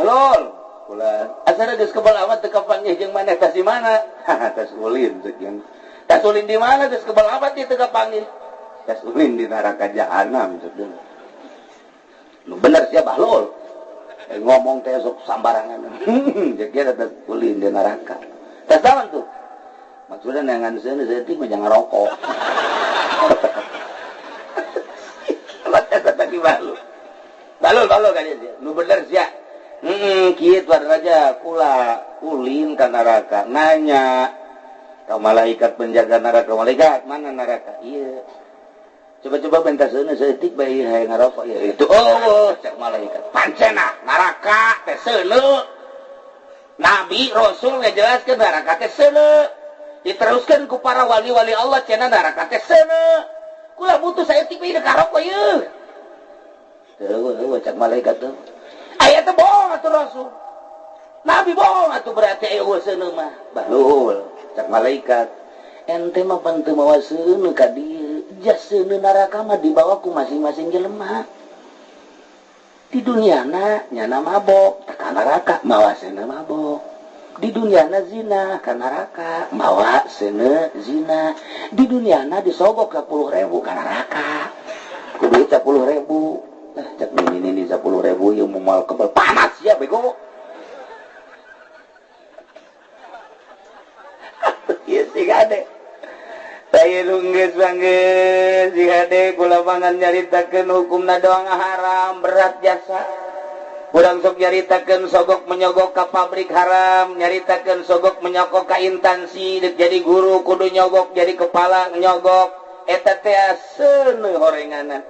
Bahlul kula asana geus kebal amat teu kapanggih jeung maneh tas di mana? Tas ulin cek yang. Tas ulin di mana geus kebal amat teu kapanggih? Tas ulin di neraka jahanam cek deui. Nu bener sia Bahlul. Ngomong teh sok sambarangan. Cek dia tas ulin di neraka. Tas naon tuh? Maksudnya neangan seuneu saeutik mah jangan rokok. Tadi Bahlul. Bahlul bahlul ka dieu. Nu bener sia. Kieu tuan raja kula ulin ka neraka nanya ka malaikat penjaga neraka, malaikat mana neraka? Ieu. Coba-coba bentar seuneu saeutik bae hayang ngarokok ya itu. Oh, cek malaikat. Pancena neraka teh seuneu. Nabi Rasul ngajelaskeun neraka teh seuneu. Diteruskeun ku para wali-wali Allah cenah neraka teh seuneu. Kula butuh saeutik bae ngarokok ieu. Teu cek malaikat teh. Aya teh bohong atuh Rasul. Nabi bohong atuh berarti aya seuneu mah. Bahlul cek malaikat. Ente mah pan teu mawa seuneu ka dieu. Jas seuneu neraka mah dibawa ku masing-masing jelema. Di duniana nyana mabok ka neraka mawa seuneu mabok. Di duniana zina ka neraka mawa seuneu zina. Di duniana disogok 10.000 ka neraka. Kudu 10.000. Cek ini 10.000 yang mau kebal panas ya bego. Iya sih ade. Saya nunggu bangge sih ade kula mangan nyaritakeun hukumna doang haram berat jasa. Urang sok nyaritakeun sogok menyogok ka pabrik haram, nyaritakeun sogok menyogok ka instansi, jadi guru kudu nyogok, jadi kepala nyogok, eta teh seuneu horenganna.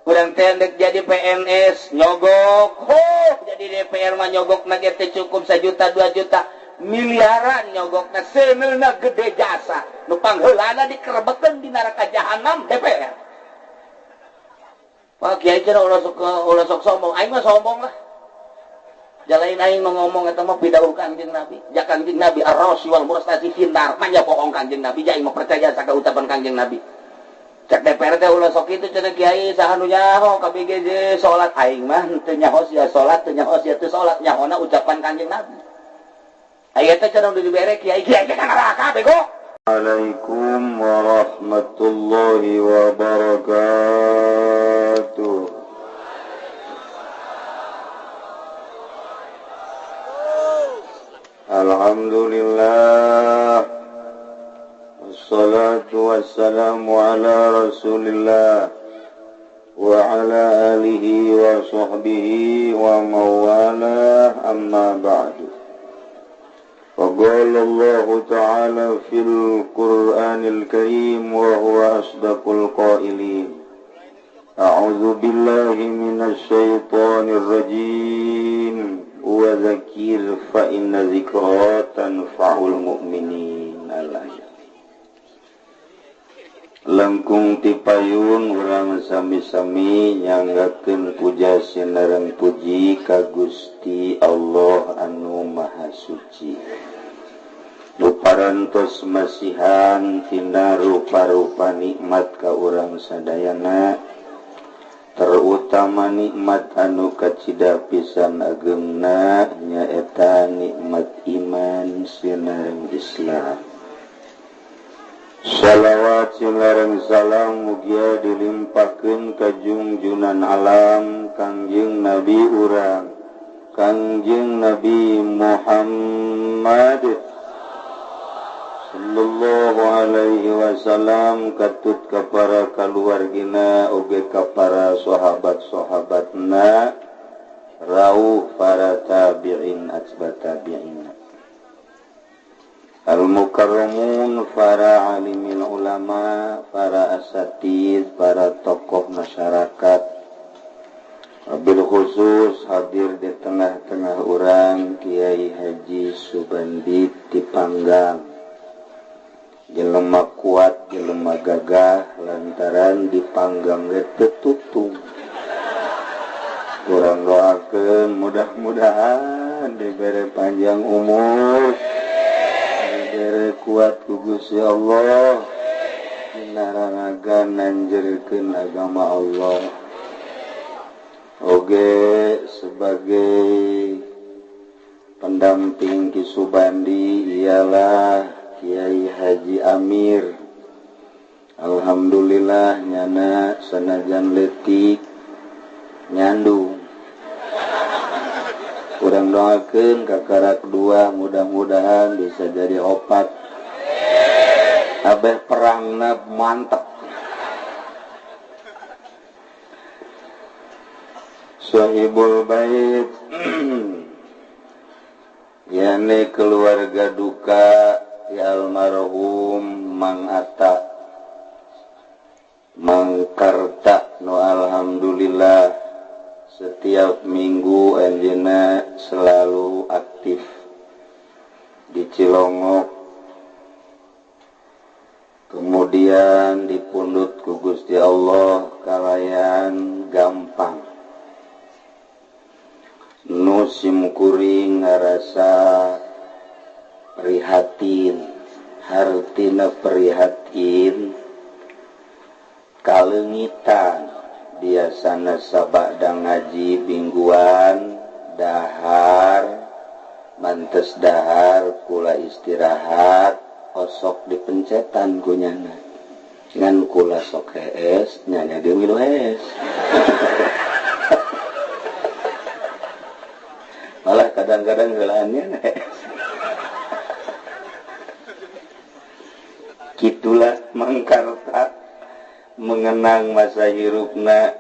Urang teh ndek jadi PNS nyogok, ho jadi DPR mah nyogok na ge teh cukup 1 juta 2 juta miliaran nyogokna seuneuna gede jasa. Nu pangheulana dikerebekeun di neraka jahanam DPR. Pak Kiai cenah ulah sok sombong, aing mah sombong lah. Jalain aing mah ngomong eta mah pidauh Kanjeng Nabi. Ja Kanjeng Nabi ar-rasi wal murstasi finnar, mah nya bohong Kanjeng Nabi, ja aing mah percaya saka ucapan Kanjeng Nabi. Cek DPR teh ulah sok kitu cenah kiai saha nu nyaho KBGJ salat aing mah teu nyaho sia salat teu nyaho sia teu salat nyahona ucapan Kanjeng Nabi. Aya teh cenah udah dibere kiai kiai ka neraka bego. Assalamualaikum warahmatullahi wabarakatuh. Alhamdulillah. Wassalatu wassalamu ala rasulillah wa ala alihi wa sahbihi wa mawalah, amma ba'du. Faqala Allahu ta'ala fil Qur'anil Karim wa huwa asdaqul qailin. A'udzu billahi minasy syaithanir rajim. Wa dzakir fa inna dzikra tanfa'ul mu'minin. Langkung tipayun urang sami-sami nyanggakeun puja sinareng puji ka Gusti Allah anu Maha Suci. Nu parantos masihan tina rupa-rupa nikmat ka urang sadayana, terutama nikmat anu kacida pisan agengna nyaeta nikmat iman sinareng Islam. Shalawat silareng salam mugia dilimpahkeun ka jungjunan alam Kangjeng Nabi urang Kangjeng Nabi Muhammad sallallahu alaihi wasallam katut ka para kaluargina oge ka para sahabat-sahabatna rauh para tabi'in atba tabi'in. Al-mukarramun, para alimin ulama, para asatid, para tokoh masyarakat, wabil khusus hadir di tengah-tengah orang Kiai Haji Subandi Tipanggang. Jelema kuat, jelema gagah, lantaran dipanggang ge teu tutung. Kurang doakeun mudah-mudahan diberi panjang umur, diberi kuat ku Gusti Allah, dinaranaga nanjerkeun agama Allah. Oge sebagai Pendamping Ki Subandi ialah Kiai Haji Amir. Alhamdulillah nyana sanajan leutik nyandung. Kurang doakeun kakarak dua, mudah-mudahan bisa jadi opat. Abeh perangna mantep. Sohibul bait yakni keluarga duka ya almarhum Mang Atta Mang Karta no alhamdulillah setiap minggu anjeunna selalu aktif di Cilongok, kemudian dipundhut ku Gusti Allah kalayan gampang. Nu simkuring ngarasa prihatin, hartina prihatin kaleungitan biasana sabada ngaji mingguan dahar mantes dahar kula istirahat osok dipencetan ku nyana ngan kula sok hees nyana ge milu hees. Malah kadang-kadang heulaannya hees. Kitulah Mangkarta mengenang masa hirupna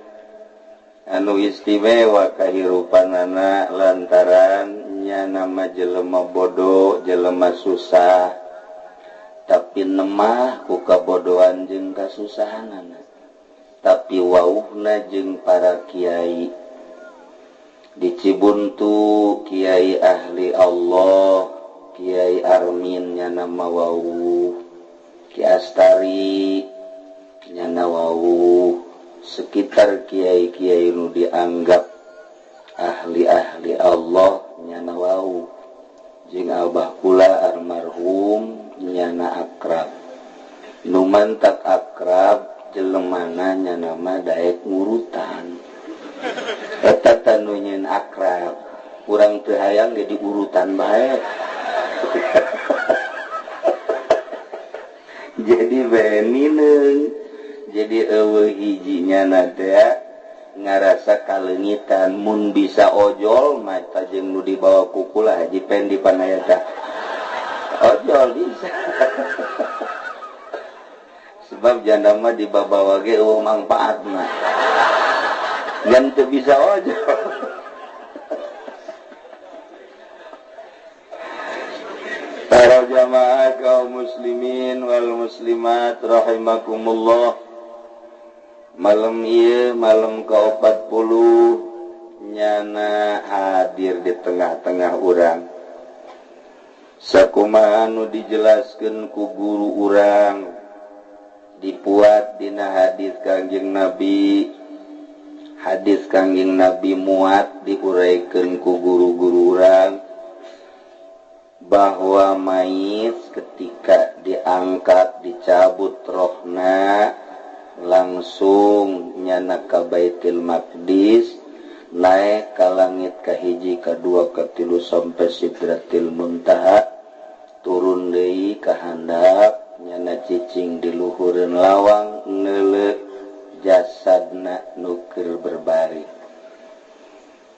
anu istimewa kahirupanana lantaran nyana mah jelema bodoh, jelema susah, tapi nemah ku kabodohan jeung kasusahanana, tapi wauhna jeung para kiai. Di Cibuntu Kiai ahli Allah, Kiai Armin nyana mah wauh, Ki Astari nyana wauh, sekitar kiai-kiai nu dianggap ahli-ahli Allah nyana wauh, jeung abah kula almarhum nyana akrab. Nu mantak akrab jelemana nyana mah daek ngurutan. Eta tanu nyeun akrab, urang teu hayang ge diurutan bae. Jadi benineung, jadi eueuh hijinya na teh ngarasa kaleungitan mun bisa ojol mah ta jeung nu dibawa ku kula Haji Pendi panayata. Ojol bisa. Sebab janda mah dibabawa ge eueuh mangpaatna. Yang teu bisa ojol. Para jamaah kaum muslimin wal muslimat rahimakumullah. Malam ieu malam ke-40 nyana hadir di tengah-tengah urang. Sakumaha anu dijelaskeun ku guru urang dipuat dina hadis Kangjeng Nabi. Hadis Kangjeng Nabi muat diuraikan ku guru-guru urang bahwa mayit ketika diangkat dicabut rohna langsung nyana ka Baitul Maqdis naik ka langit ka hiji ka dua ka tilu sampai Sidratil Muntaha, turun deui ka handap nyana cicing di luhureun lawang neuleuh jasadna nu keur berbaring.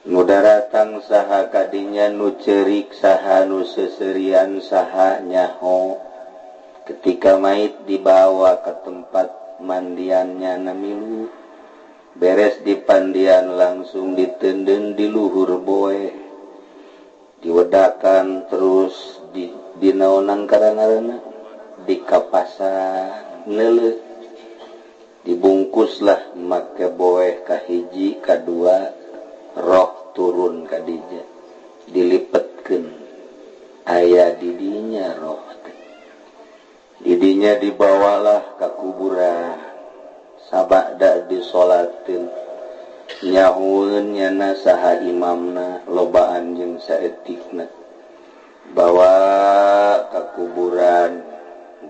Nu daratang saha kadinya, nu cerik saha, nu seserian saha nyaho. Ketika mayit dibawa ke tempat mandiannya namilu, beres di pandian langsung ditenden di luhur boe, diwedakan terus di dinaonan karangarana dikapasan neuleuh, dibungkuslah make boeh kahiji kadua, roh turun kadija dilipetkeun aya didinya roh teh. Didinya dibawalah ka kuburan sabada disolatin nyahueun nyana saha imamna lobaan jeung saeutikna, bawa ka kuburan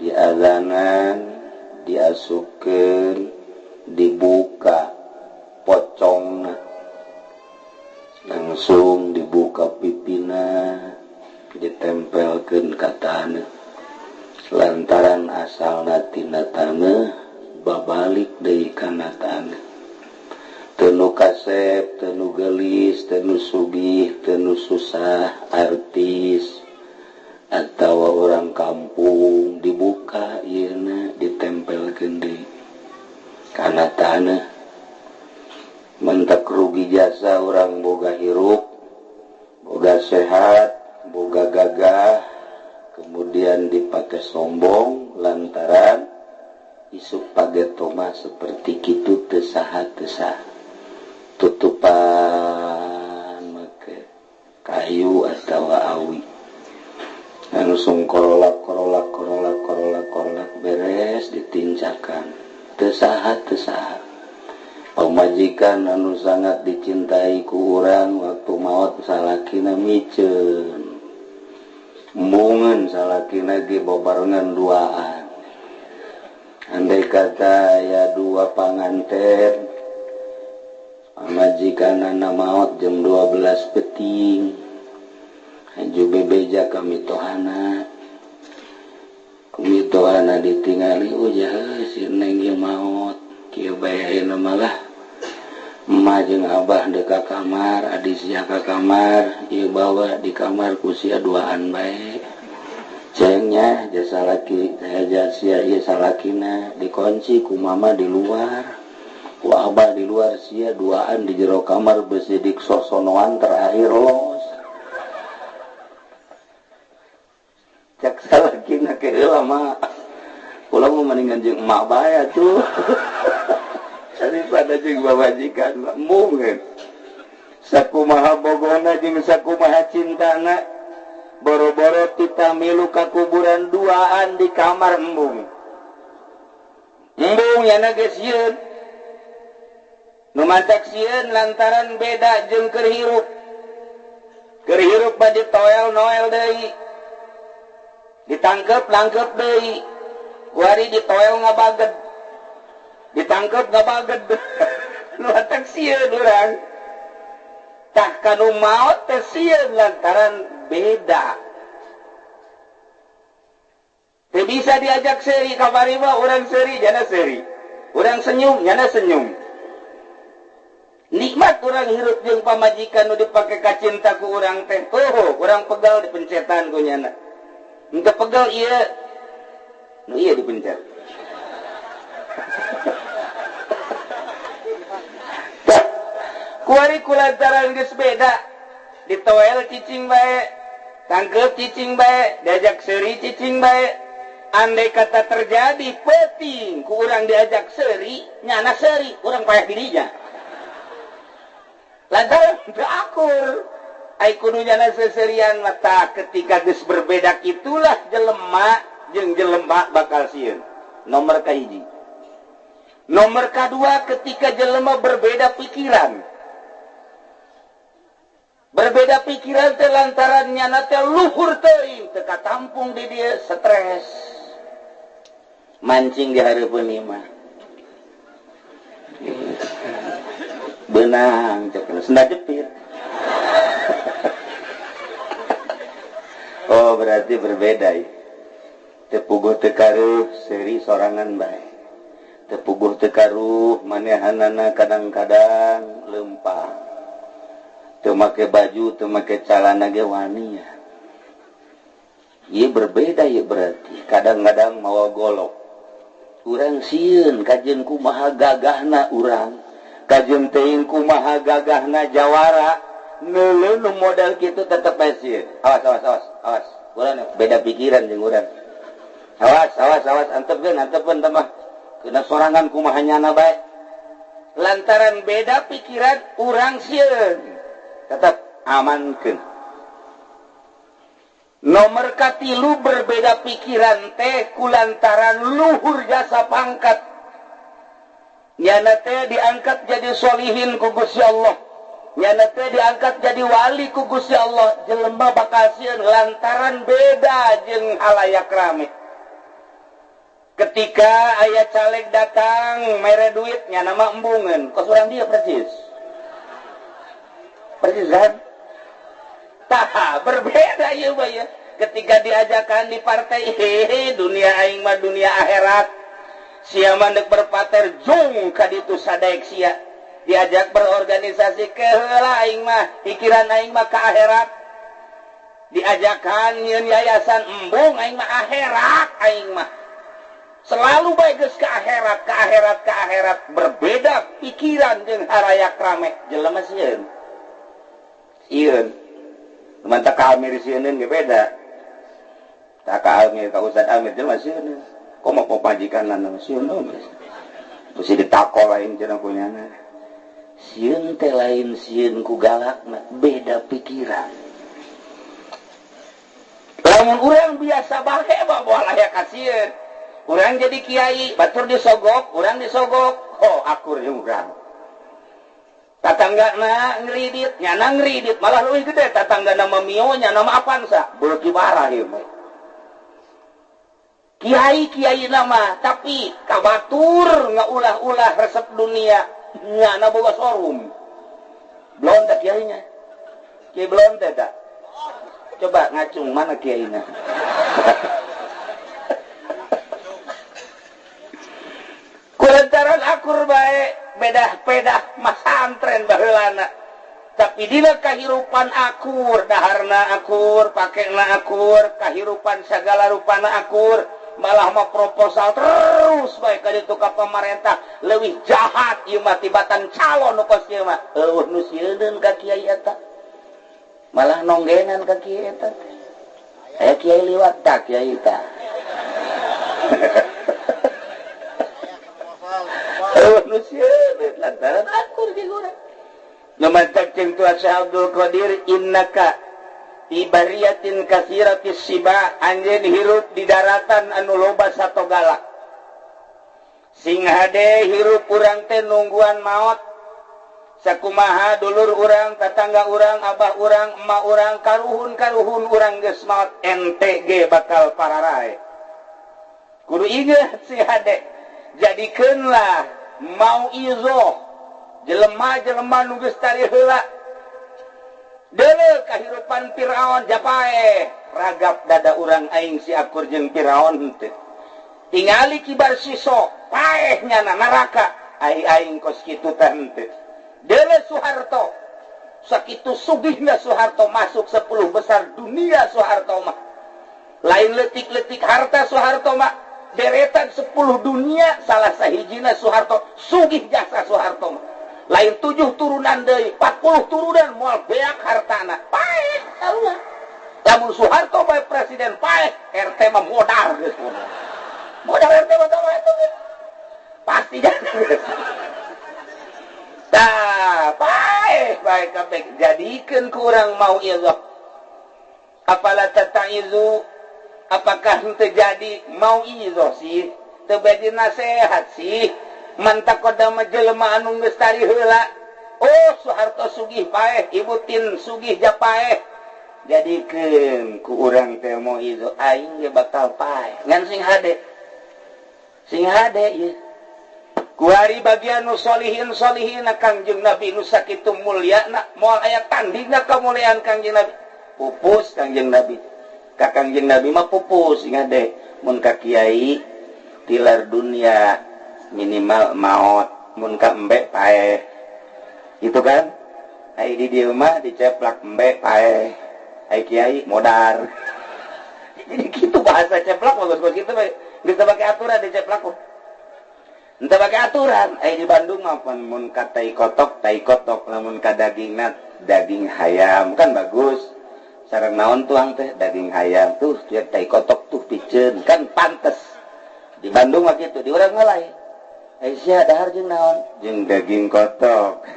diazanan diasupkeun dibuka pocongna, langsung dibuka pipina, mimih teu nu susah artis atau orang kampung dibuka ieuna ditempelkeun deui kana taneuh mentak rugi jasa orang boga hirup boga sehat boga gagah kemudian dipakai sombong lantaran isuk pagetoma seperti kitu teu saha teu saha tutupan make kayu atau awi langsung korolak korolak korolak korolak korolak beres ditincakan teu saha teu saha. Pamajikan anu sangat dicintai ku urang waktu maot salakina miceun embungeun salakina ge babarengan duaan. Andai kata ya dua panganten pamajikanana maot jam 12 peting haju bebeja ka mitohana kumitohana ditingali oh si neng ieu maot kieu bae ayeuna malah emak jeung abah deuk ka kamar adi sia ka kamar ieu bawa di kamar ku sia duaan bae cengnya jasa laki jasa sia ieu salakina dikunci ku mama di luar ku abah di luar sia duaan di jero kamar besidik sosonoan terakhir los cak salakina ke heula mah kula mah mendingan jeung emak bae atuh daripada jeung babajikan mungkin sakumaha bogona jeung sakumaha cintana boro-boro tita milu ka kuburan duaan di kamar embung embung yana geus sieun nu mantak sieun lantaran beda jeung keur hirup mah ditoel noel deui ditangkep langkep deui kuari ditoel ngabaged ditangkep ngabaged nu mantak sieun urang tah kanu maot teh sieun lantaran beda teu bisa diajak seuri kamari mah urang seuri jana seuri urang senyum jana senyum nikmat urang hirup jeung pamajikan nu dipake kacinta ku urang teh oh urang pegal dipencetan ku nyana henteu pegal ieu nu ieu dipencet kuari kulantaran geus beda ditoel cicing bae tangkep cicing bae diajak seuri cicing bae andai kata terjadi peting ku urang diajak seuri nyana seuri urang payah dirinya lantaran teu akur ai kudu nyana seserian mata ketika geus berbeda kitulah jelema jeung jelema bakal sieun nomor kahiji. Nomor kedua ketika jelema berbeda pikiran. Berbeda pikiran teh lantaran nyana teh luhur teuing teu katampung di dieu stres. Mancing di hareupeun imah. Benang cek senda jepit. Oh berarti berbeda ya. Teu puguh teu karuh seuri sorangan bae. Teu puguh teu karuh manehanana kadang-kadang lempah. Teu make baju, teu make calana ge wani ya. Ieu berbeda ieu berarti. Kadang-kadang mawa golok. Urang sieun kajeun kumaha gagahna urang. Kajeun teuing kumaha gagahna jawara. Neuleuh nu modal kitu tetep bae sieun. Awas awas awas awas. Urang beda pikiran jeung urang. Awas awas awas antepkeun antepkeun teh mah. Kena sorangan kumaha nyana bae. Lantaran beda pikiran urang sieun. Tetap amankeun. Nomor katilu berbeda pikiran teh kulantaran luhur jasa pangkat. Nyana teh diangkat jadi solihin ku Gusti Allah. Nyana teh diangkat jadi wali ku Gusti Allah. Jelema bakal sieun lantaran beda jeung halayak rame. Ketika aya caleg datang mere duit nyana mah embungeun. Kos urang dia persis. Persis kan? Tah, berbeda ieu mah ya. Ketika diajakan di partai, hehe, dunia aing mah dunia akhirat. Sia mah deuk berpater jung ka ditu sadaek sia. Diajak berorganisasi ke heula aing mah, pikiran aing mah ka akhirat. Diajakan nyieun yayasan embung aing mah akhirat aing mah. Selalu bae geus ka akhirat, ka akhirat, ka akhirat, berbeda pikiran jeung harayak rame. Jelema sieun. Sieun. Mantap ka Amir sieun ge beda. Tak ka Amir ka Ustaz Amir jelema sieun. Komo papajikan lana sieun mesti ditakol lain cenah kunyana. Sieun teh lain sieun ku galakna, beda pikiran. Lamun urang biasa bae bawa aya kasieun. Urang jadi kiai, batur disogok, urang disogok. Oh, akur jeung urang. Tatanggana ngridit, nyana ngridit, malah leuwih gede tatanggana mah Mio, nyana mah Avanza, beuki parah ieu mah. Kiai-kiai nama, tapi kabatur ngaulah-ulah resep dunia, nyana boga showroom. Belum tak kiainya? Kiai belum teh tak? Coba ngacung mana kiainya? Kulantaran akur bae, bedah-pedah masantren baheulana. Tapi dina kahirupan akur, daharna akur, pakena akur, kahirupan sagala rupana akur, malah mah proposal terus bae ka ditu ka pamarentah leuwih jahat ieu mah tibatan calon nu kos ieu mah. Eueuh nu sieuneun ka kiai eta. Malah nonggenan ka kiai eta teh. Aya kiai liwat tak kiai ta. Eueuh nu sieuneun lantaran akur jeung urang. Nu mantak jeung Tuan Syekh Abdul Qadir innaka ibariatin kasiratis siba, anjeun hirup di daratan anu loba sato galak. Sing hade hirup urang teh nungguan maot. Sakumaha dulur urang, tatangga urang, abah urang, emak urang, karuhun-karuhun urang geus maot ente ge bakal pararae. Kudu inget si hade, jadikeunlah mau izoh jelema-jelema nu geus tari heula. Deuleu kahirupan Firaun japae, ragap dada urang aing si akur jeung Firaun henteu. Tingali kibar siso, paeh nyana neraka, ai aing kos kitu teh henteu. Deuleu Soeharto, sakitu sugihna Soeharto masuk 10 besar dunia Soeharto mah. Lain letik-letik harta Soeharto mah, deretan 10 dunia salah sahijina Soeharto, sugih jasa Soeharto mah. Lain 7 turunan deui, 40 turunan moal beak hartana. Paeh sarua. Lamun Soeharto bae presiden paeh, RT mah modar geus modar. Modar RT mah tah itu pasti jadi. Tah, paeh bae kabeh jadikeun ku urang mau ieu. Afala tataizu, apakah henteu jadi mau ieu sih? Teu bade nasehat sih. Mantak kodama jelema anu geus tari heula. Oh, Soeharto sugih paeh, Ibu Tin sugih japaeh. Jadikeun ku urang teh mau ieu aing ge bakal paeh. Ngan sing hade. Sing hade ieu. Kuari bagian nu solihin solihina Kangjeng Nabi nu sakitu mulyana, moal aya tandingna kamuliaan Kangjeng Nabi. Pupus Kangjeng Nabi. Ka Kangjeng Nabi mah pupus sing hade. Mun ka kiai tilar dunia minimal maot, mun ka embe paeh. Gitu kan? Ai di dieu mah diceplak embe paeh. Ai kiai modar. Jadi gitu bahasa ceplak mah geus kitu bae. Geus teu pake aturan diceplak mah. Henteu pake aturan. Ai di Bandung mah mun ka tai kotok, lamun ka dagingna daging hayam kan bagus. Sareng naon tuang teh daging hayam tuh tai kotok tuh piceun kan pantes. Di Bandung mah kitu, di urang mah lain. Aisyah dahar jeung naon? Jeung daging kotok.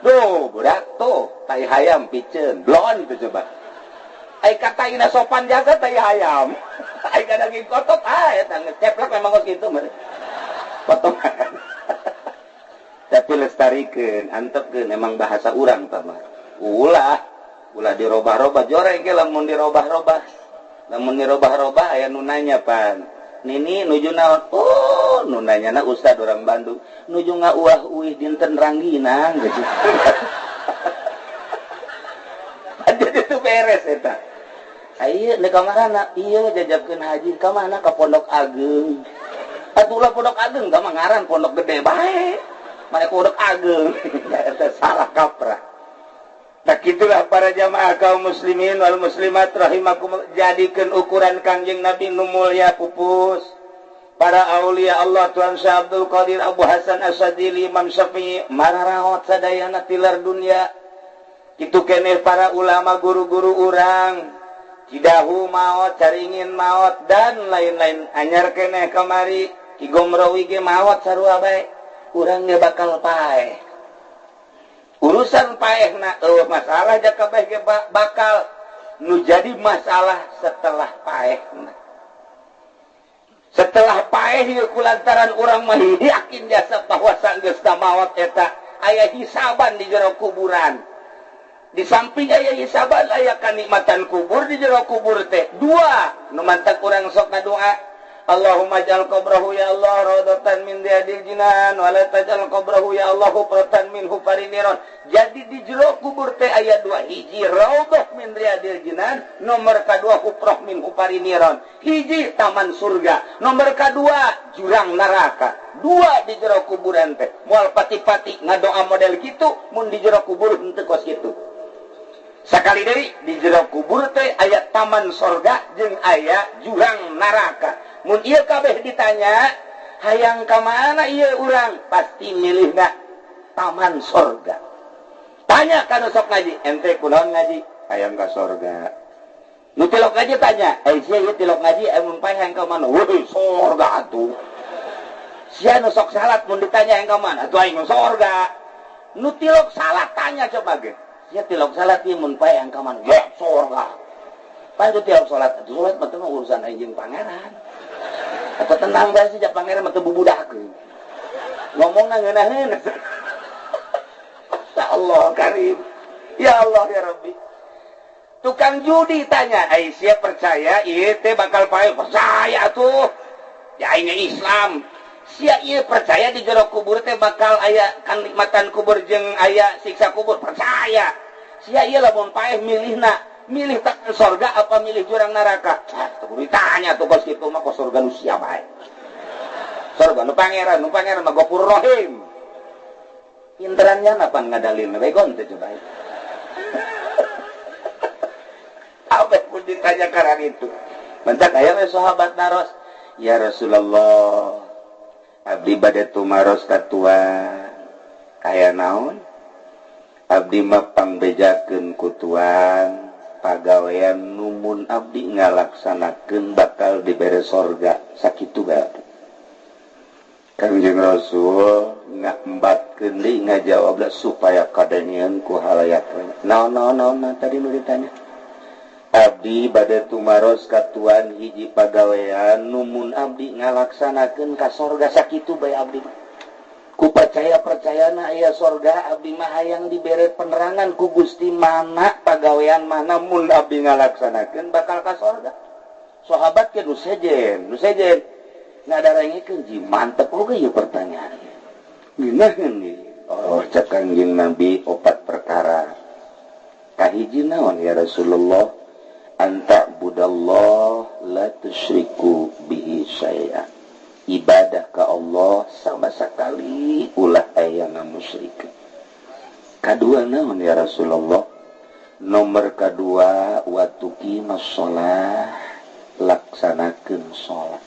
Duh, budak tuh tai hayam piceun, blon tuh coba. Ai kataina sopan jaga tai hayam. Ai ka daging kotok ah eta ngeceplak memang geus kitu mah. Potongan. Tapi lestarikeun, antepkeun emang bahasa urang tah mah. Ulah, ulah dirobah-robah joreng ge lamun dirobah-robah. Lamun dirobah-robah aya nu nanya pan. Nini nuju naon? Oh, nu nanyana ustad orang Bandung. Nuju ngauah uih dinten rangginang gitu. Jadi itu beres eta. Ayo ka mana? Iya jajabkeun haji ka mana? Ka Pondok Ageng. Atuh ulah Pondok Ageng ka mah ngaran Pondok Gede bae. Mana kurang ageng. Eta salah kaprah. Tak itulah para jamaah kaum muslimin wal muslimat rahimakum, jadikeun ukuran Kangjeng Nabi nu mulya pupus. Para aulia Allah Tuhan Syekh Abdul Qadir Abu Hasan Asy-Syadzili Imam Syafi'i mararaot sadayana tilar dunia. Kitu keneh para ulama guru-guru urang Cidahu maot, Caringin maot dan lain-lain. Anyar keneh kamari Ki Gomrowi ge maot sarua bae. Urang ge bakal paeh. Urusan paehna eueuh masalah jaka bae ge bakal nu jadi masalah setelah paehna. Setelah paeh ieu kulantaran urang mah yakin jasa bahwa sanggeus maot eta aya hisaban di jero kuburan. Di samping aya hisaban aya kanikmatan kubur di jero kubur teh. Dua nu mantak urang sok ngadoa, Allahumma ja'al qabrahu ya Allah raudatan min riyadil jinan wa la taj'al qabrahu ya Allah hufratan min hufarin niran. Jadi di jero kubur teh aya dua, hiji raudhah min riyadil jinan, nomor kadua hufrah min hufarin niran. Hiji taman surga, nomor kadua jurang neraka. Dua di jero kuburan teh. Moal pati-pati ngadoa model kitu mun di jero kubur henteu kos kitu. Sakali deui di jero kubur teh aya taman sorga jeung aya jurang neraka. Mun ieu kabeh ditanya, hayang ka mana ieu urang? Pasti milihna taman sorga. Tanya ka nu sok ngaji, ente kunaon ngaji? Hayang ka sorga. Nu tilok ngaji tanya, eh sia ieu tilok ngaji mun paeh hayang ka mana? Weuh, sorga atuh. Sia nu sok salat mun ditanya hayang ka mana? Atuh aing sorga. Nu tilok salat tanya coba ge. Sia tilok salat ieu mun paeh hayang ka mana? Ya sorga. Paeh teu tilok salat, atuh salat mah teu urusan aing jeung pangeran. Atau tenang bae sih pangeran mah teu bubudakeun. Ngomongna ngeunaheun. Ya Allah karim. Ya Allah ya Rabbi. Tukang judi tanya, ai sia percaya ieu teh bakal paeh? Percaya atuh. Ya aing Islam. Sia ieu percaya di jero kubur teh bakal aya kanikmatan kubur jeung aya siksa kubur? Percaya. Sia ieu lamun paeh milihna milih tak sorga apa milih jurang neraka? Ah, tuh ditanya tuh kos kitu mah kos sorga nu sia bae. Sorga nu pangeran mah Ghafur Rahim. Pinterannya napa ngadalil bae gon teh coba. Apa pun ditanya karang itu. Mentak aya we sahabat naros, ya Rasulullah, abdi bade tumaros ka tuan. Aya naon? Abdi mah pangbejakeun ku tuan. Pagawean numun abdi ngalaksanakeun bakal dibere sorga sakitu bae. Kangjeng Rasul ngambatkeun deui ngajawabna supaya kadengeun ku halayak. Naon naon naon tadi nu ditanya? Abdi bade tumaros ka tuan hiji pagawean numun abdi ngalaksanakeun ka sorga sakitu bae abdi mah. Ku percaya-percayana aya sorga abdi mah hayang dibere penerangan ku Gusti mana pagawean mana mun abdi ngalaksanakeun bakal ka sorga. Sahabat ke nu sejen ngadarengekeun ji mantep oge ieu pertanyaan. Ngeunaheun ieu. Oh cek Kangjeng Nabi opat perkara. Kahiji naon ya Rasulullah? Anta budallah la tusyriku bihi syai'a. Ibadah ke Allah sama sekali ulah aya ngamusyrik. Kadua naon ya Rasulullah? Nomor kadua wa tuqimus shalah, laksanakeun salat.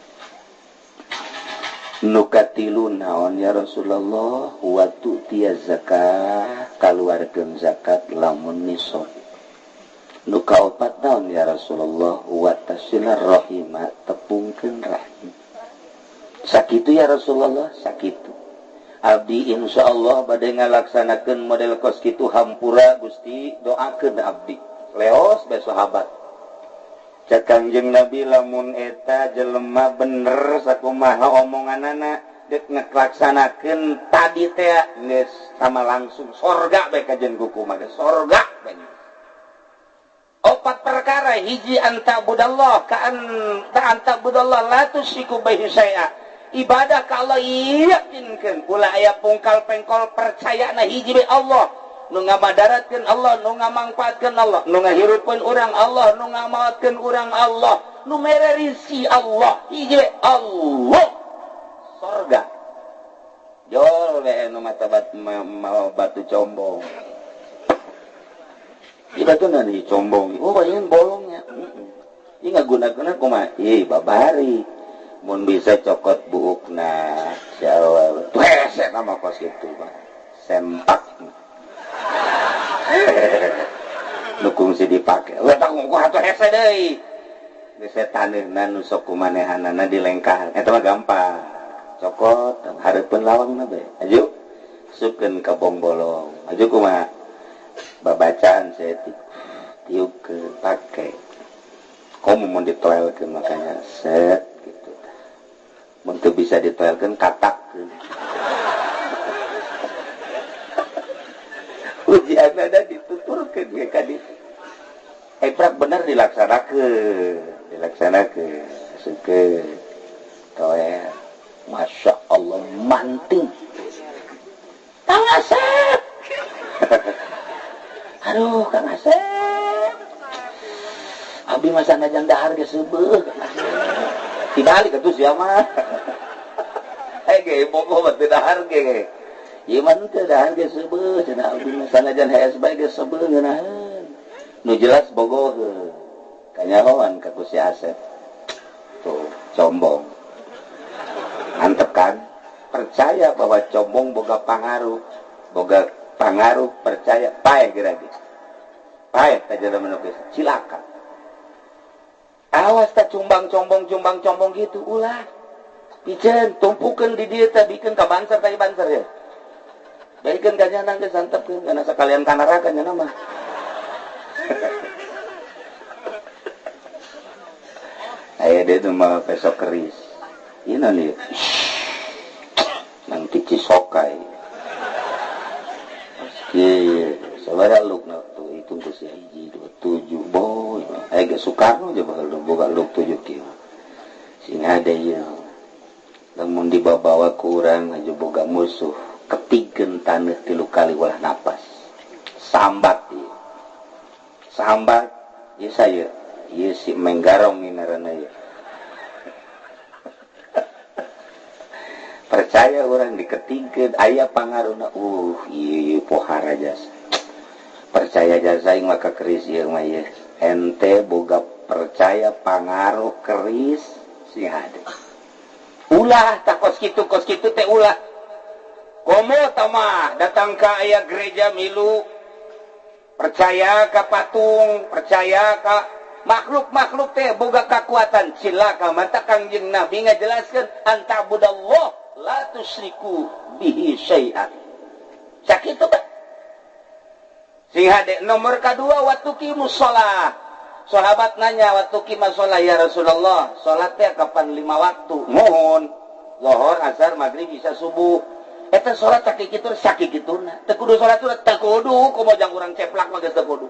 Nu katilu naon ya Rasulullah? Wa tu'tiya zakah, kaluarkeun zakat lamun nisab. Nu kaopat naon ya Rasulullah? Wa tasilar rahima, tepungkeun rahim. Sakitu ya Rasulullah, sakitu. Abdi insyaallah bade ngalaksanakeun model kos kitu hampura Gusti, doakeun abdi. Leos bae sahabat. Cek Kangjeng Nabi lamun eta jelema bener sakumaha omonganana deuk ngalaksanakeun tadi teh geus sama langsung sorga bae kajen kumaha ge sorga bae. Opat perkara, hiji anta budallah ka anta budallah la tusyriku bihi syai'a. Ibadah ka Allah yakinkeun ulah aya pungkal pengkol percayana hiji be Allah nu ngamadaratkeun Allah, nu ngamangpaatkeun Allah, nu ngahirupkeun urang Allah, nu ngamaotkeun urang Allah, nu mere rizki Allah, hiji be Allah sorga. Jol we nu mata batu combong. Ieu batu na combong. Oh bayangin bolongnya. Ieu ngagunakeunna kumaha? Ih babari. Mun bisa cokot buukna siawal. Hese nama kos kitu mah. Sempak. Nu kungsi dipake. We tak ngukur atuh hese deui. Geus taneuhna nu sok kumanehanana dilengkahan. Eta mah gampang. Cokot hareupeun lawangna bae. Aju supkeun ka bongbolong. Aju kumaha? Babacaan saeutik. Tiupkeun pake. Komo mun ditoelkeun makanya set gitu. Mun teu bisa ditoelkeun katakkeun. Ujian ada dituturkeun ge ka ditu. Eprak bener dilaksanakeun, dilaksanakeun. Asupkeun. Toel. Masya Allah manting. Kang Asep. Aduh Kang Asep. Abi masa ngajang dahar ge seubeuh Kang Asep. Dibalik atuh sia mah. Ge bogo mah teu dahar ge. Ieu mah teu dahar ge seubeuh cenah abi mah sanajan hees bae ge seubeuh ngeunaheun. Nu jelas bogoheun. Kanyahoan ka ku si Asep. Tuh, combong. Mantep kan? Percaya bahwa combong boga pangaruh. Boga pangaruh percaya paeh geura ge. Paeh tah jelema nu geus cilaka. Awas tah cumbang combong cumbang combong gitu ulah. Piceun tumpukeun di dieu teh bikeun ka banser teh banser ya. Baikeun ka nyana geus santepkeun kana sakalian ka neraka nya mah. Aya deui mah besok keris. Ieu naon ieu? Nang ti Cisokai. Ieu sabaraha lukna tuh hitung ku si hiji 2 7 boy. Aya ge Soekarno je bakal boga luk 7 kieu. Sing hade ieu. Lamun dibabawa ku urang aju boga musuh, ketigeun taneuh 3 kali ulah napas. Sambat ieu. Sambat ieu saya. Ieu si Menggarong ieu ngaranna ieu. Percaya orang diketingkeun aya pangaruhna ieu pohara jasa. Percaya jasa aing mah ka keris ieu mah ieu. Ente boga percaya pangaruh keris sing hade. Ulah tah kos kitu teh ulah. Komo tamah datang ka aya gereja milu percaya ka patung, percaya ka makhluk-makhluk teh boga kakuatan cilaka mata Kangjeng Nabi ngajelaskeun antabudallah la tusyriku bihi syai'an. Sakitu teh. Sing hade nomor kadua waktu qimus shalah. Sahabat nanya waktu qimus shalah ya Rasulullah, salat teh kapan 5 waktu? Mohon. Zuhur, asar, maghrib, isya, subuh. Eta salat sakikitu sakikituna. Teu kudu salat teu kudu komo jang urang ceplak mah geus teu kudu.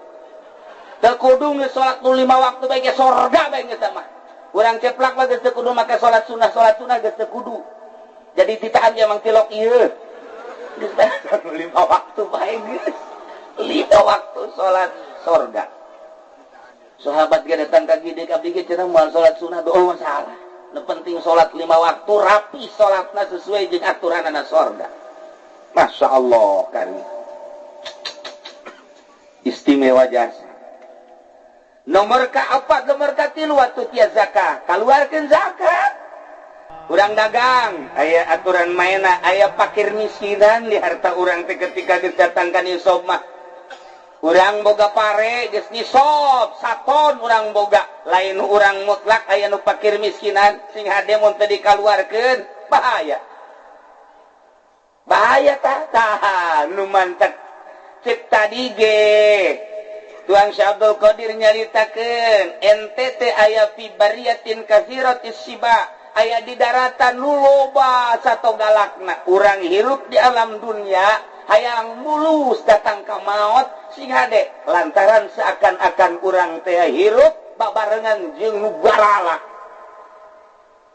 Teu kudu geus salat nu 5 waktu bae ge sorga bae geus mah. Urang ceplak mah geus teu kudu make salat sunah geus teu kudu. Jadi ditahan emang tilok ieu. Geus 5 waktu bae geus. 5 waktu salat sorga. Sahabat ge datang ka gede ka abdi ge cenah moal salat sunah doa masalah. Nu penting salat 5 waktu rapi salatna sesuai jeung aturanana sorga. Masya Allah kan. Istimewa jasa. Nomor ka-4, nomor ka-3 waktu tia zakat. Kaluarkeun zakat. Urang dagang, aya aturan maena, aya pakir miskinan di harta urang teh ketika geus datang ka nisab mah. Urang boga pare geus nisab, saton urang boga, lain urang mutlak aya nu pakir miskinan sing hade mun teu dikaluarkeun, bahaya. Bahaya tah tah nu mantek cek tadi ge. Tuang Syekh Abdul Qadir nyaritakeun NTT aya fi bariyatin katsiratis siba. Aya di daratan nu loba sato galakna. Urang hirup di alam dunia hayang mulus datang ka maot sing hade lantaran seakan-akan urang teh hirup babarengan jeung nu garalak.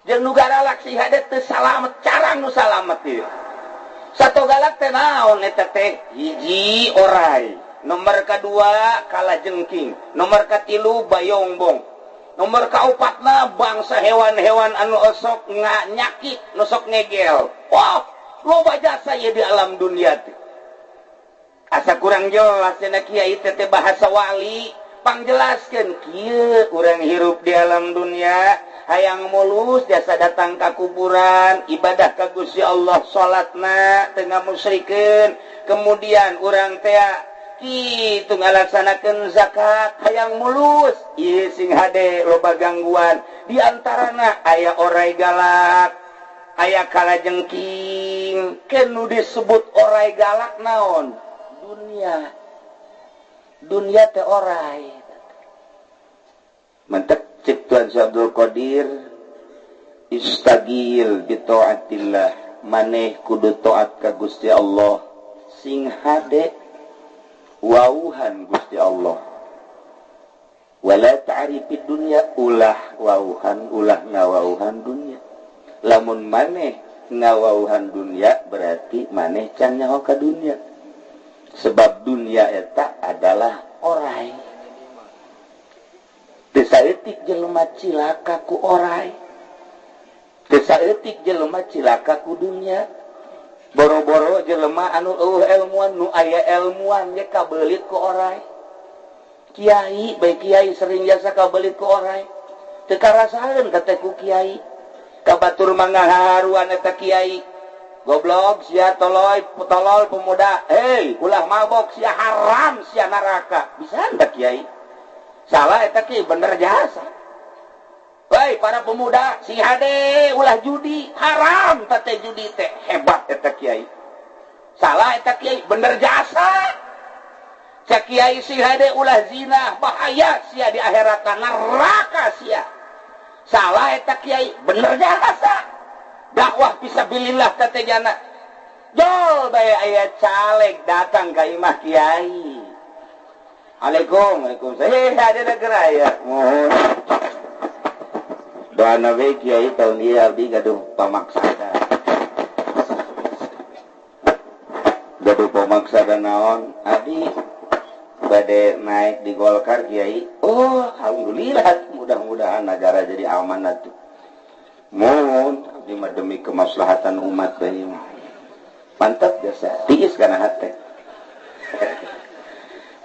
Jeung nu garalak sing hade teu salamet, carang nu salamet ieu. Sato galak teh naon eta teh? Hiji orai, nomor kadua kalajengking, nomor katilu bayongbong, nomor kaopatna bangsa hewan-hewan anu osok nyakit, nu sok ngegel. Wah, Loba jasa ye di alam dunia teh. Asa kurang jelas cenah kiai teh bahasa wali. Pangjelaskeun kieu urang hirup di alam dunia hayang mulus jasa datang ka kuburan ibadah ka Gusti Allah salatna teu ngamusyrikeun kemudian urang teh kitu ngalaksanakeun zakat hayang mulus ieu sing hade loba gangguan di antarana aya orai galak aya kalajengking keun nu disebut orai galak naon dunia. Dunia teh orai. Mantek cek Tuan Syekh Abdul Qadir istagil bi taatillah maneh kudu taat ka Gusti Allah sing hade wauhan Gusti Allah wala ta'rifid dunya ulah wauhan ulah ngawauhan dunya lamun maneh ngawauhan dunya berarti maneh can nyaho ka dunya sebab dunia eta adalah orai. Teu saeutik jelema cilaka ku orai. Teu saeutik jelema cilaka ku dunia. Boro-boro jelema anu eueuh elmuan nu aya elmuan ge kabelit ku orai. Kiai bae kiai sering jasa kabelit ku orai. Teu karasaeun teh ku kiai. Ka batur mah ngaharuan eta kiai. Goblok sia toloy tolol pemuda hei ulah mabok sia haram sia neraka bisa anda kiai salah eta ki bener jasa hei para pemuda si hade ulah judi haram teh judi teh hebat eta kiai salah eta kiai bener jasa sia kiai si hade ulah zina bahaya sia di akhirat neraka sia salah eta kiai bener jasa dakwah fisabilillah teh jana jol bae aya caleg datang ka imah kiai. Assalamualaikum waalaikumsalam. Hei ada negara ya mohon doana we kiai tahun ieu abdi gaduh pamaksada gaduh pamaksada naon abdi bade naik di Golkar kiai. Oh alhamdulillah mudah-mudahan negara jadi aman atuh. Mohon abdi mah demi kemaslahatan umat bae mah. Mantap jasa, tiis kana hate.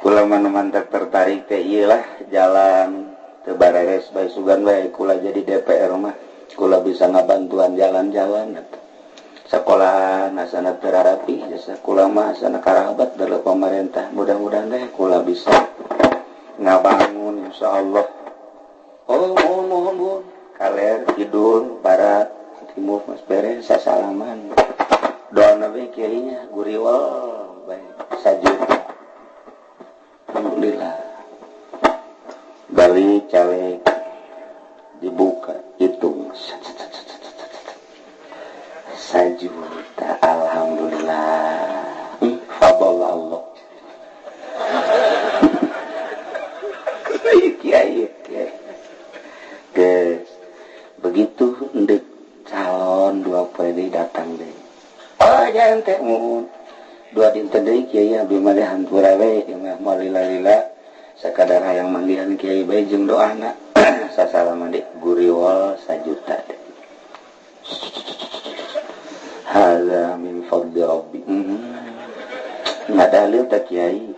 Kula mah mantap tertarik teh ieu lah jalan teu bareres bae sugan bae kula jadi DPR mah. Kula bisa ngabantuan jalan-jalan atuh. Sekolah asana teu rarapi jasa kula mah asana karabat dari pemerintah. Mudah-mudahan deh kula bisa ngabangun insyaallah. Oh mohon mohon mohon. Kaler, kidul, barat, timur, mas beres, sasalaman. Doa nabi kiainya, guriwal, baik, sajuta. Alhamdulillah. Balik caleg, dibuka, hitung. Sajuta, alhamdulillah. Fadl Allah. Kiai, kiai. Guys. Begitu ndek calon dua poe datang deh. Oh jangan teh muhun. Dua dinten deui kiai abdi mah hampura we mah moal lila-lila sakadar hayang manggihan kiai bae jeung doana. Sasalaman deui guriwol sajuta deh. Hadza min fadli rabbi. Ngadalil teh kiai.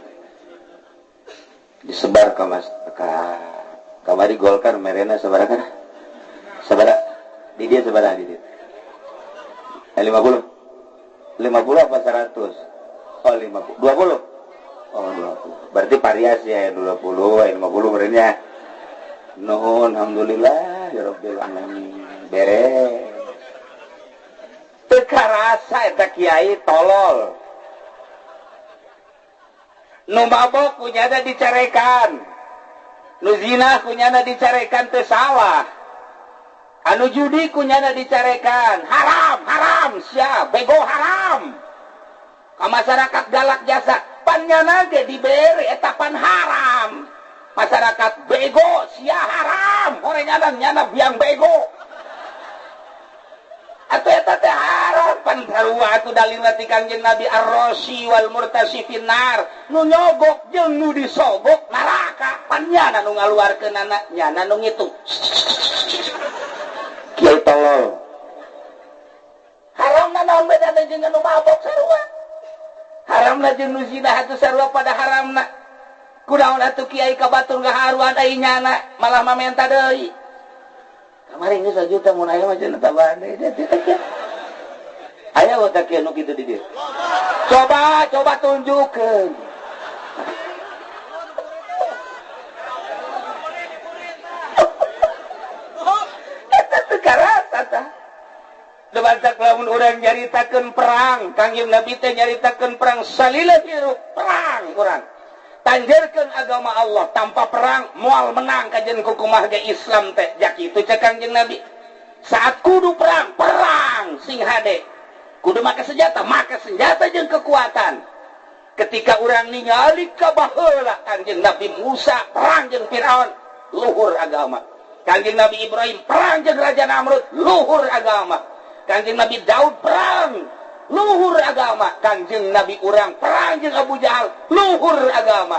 Disebar ka masyarakat. Kamari Golkar merena sabaraha? Sabara di dia sabara di dia 50 50 apa 100 oh 50 20 oh 20 berarti variasi ya 20 50 merenya nuhun alhamdulillah ya rabbil alamin beres teu karasa eta kiai tolol nu mabok kunyana dicarekan nu zina kunyana dicarekan teu salah anu judi kunyana dicarekan haram haram sia bego haram ka masyarakat galak jasa pan nyana ge dibere eta pan haram masyarakat bego sia haram horenganan nyana biang bego atuh eta teh haram pan sarua atuh dalilna ti Kangjeng Nabi ar-rasi wal murtasi finnar nu nyogok jeung nu disogok neraka pan nyana nu ngaluarkeunana nyana nu ngitung kiai tolol haram Naon bedana jeung anu mabok sarua. Haramna jeung nu zina atuh sarua pada haramna. Kunaon atuh kiai ka batur ngaharuan ai nyana malah mamenta deui. Kamari geus sajuta mun aya mah cenah tambahan deui. Aya wa teh nu kitu di dieu. Coba coba tunjukkeun. Eta teu karasa tah. Debantak lamun urang nyaritakeun perang, Kangjeng Nabi teh nyaritakeun perang salila hirup perang urang. Tanjerkeun agama Allah tanpa perang moal menang kajen kukumaha ge Islam teh. Jak kitu cek Kangjeng Nabi. Saat kudu perang, perang sing hade. Kudu make senjata jeung kekuatan. Ketika urang ningali ka baheula Kangjeng Nabi Musa perang jeung Firaun, luhur agama. Kangjeng Nabi Ibrahim perang jeung Raja Namrud, luhur agama. Kangjeng Nabi Daud perang, luhur agama. Kangjeng Nabi urang perang jeung Abu Jahal, luhur agama.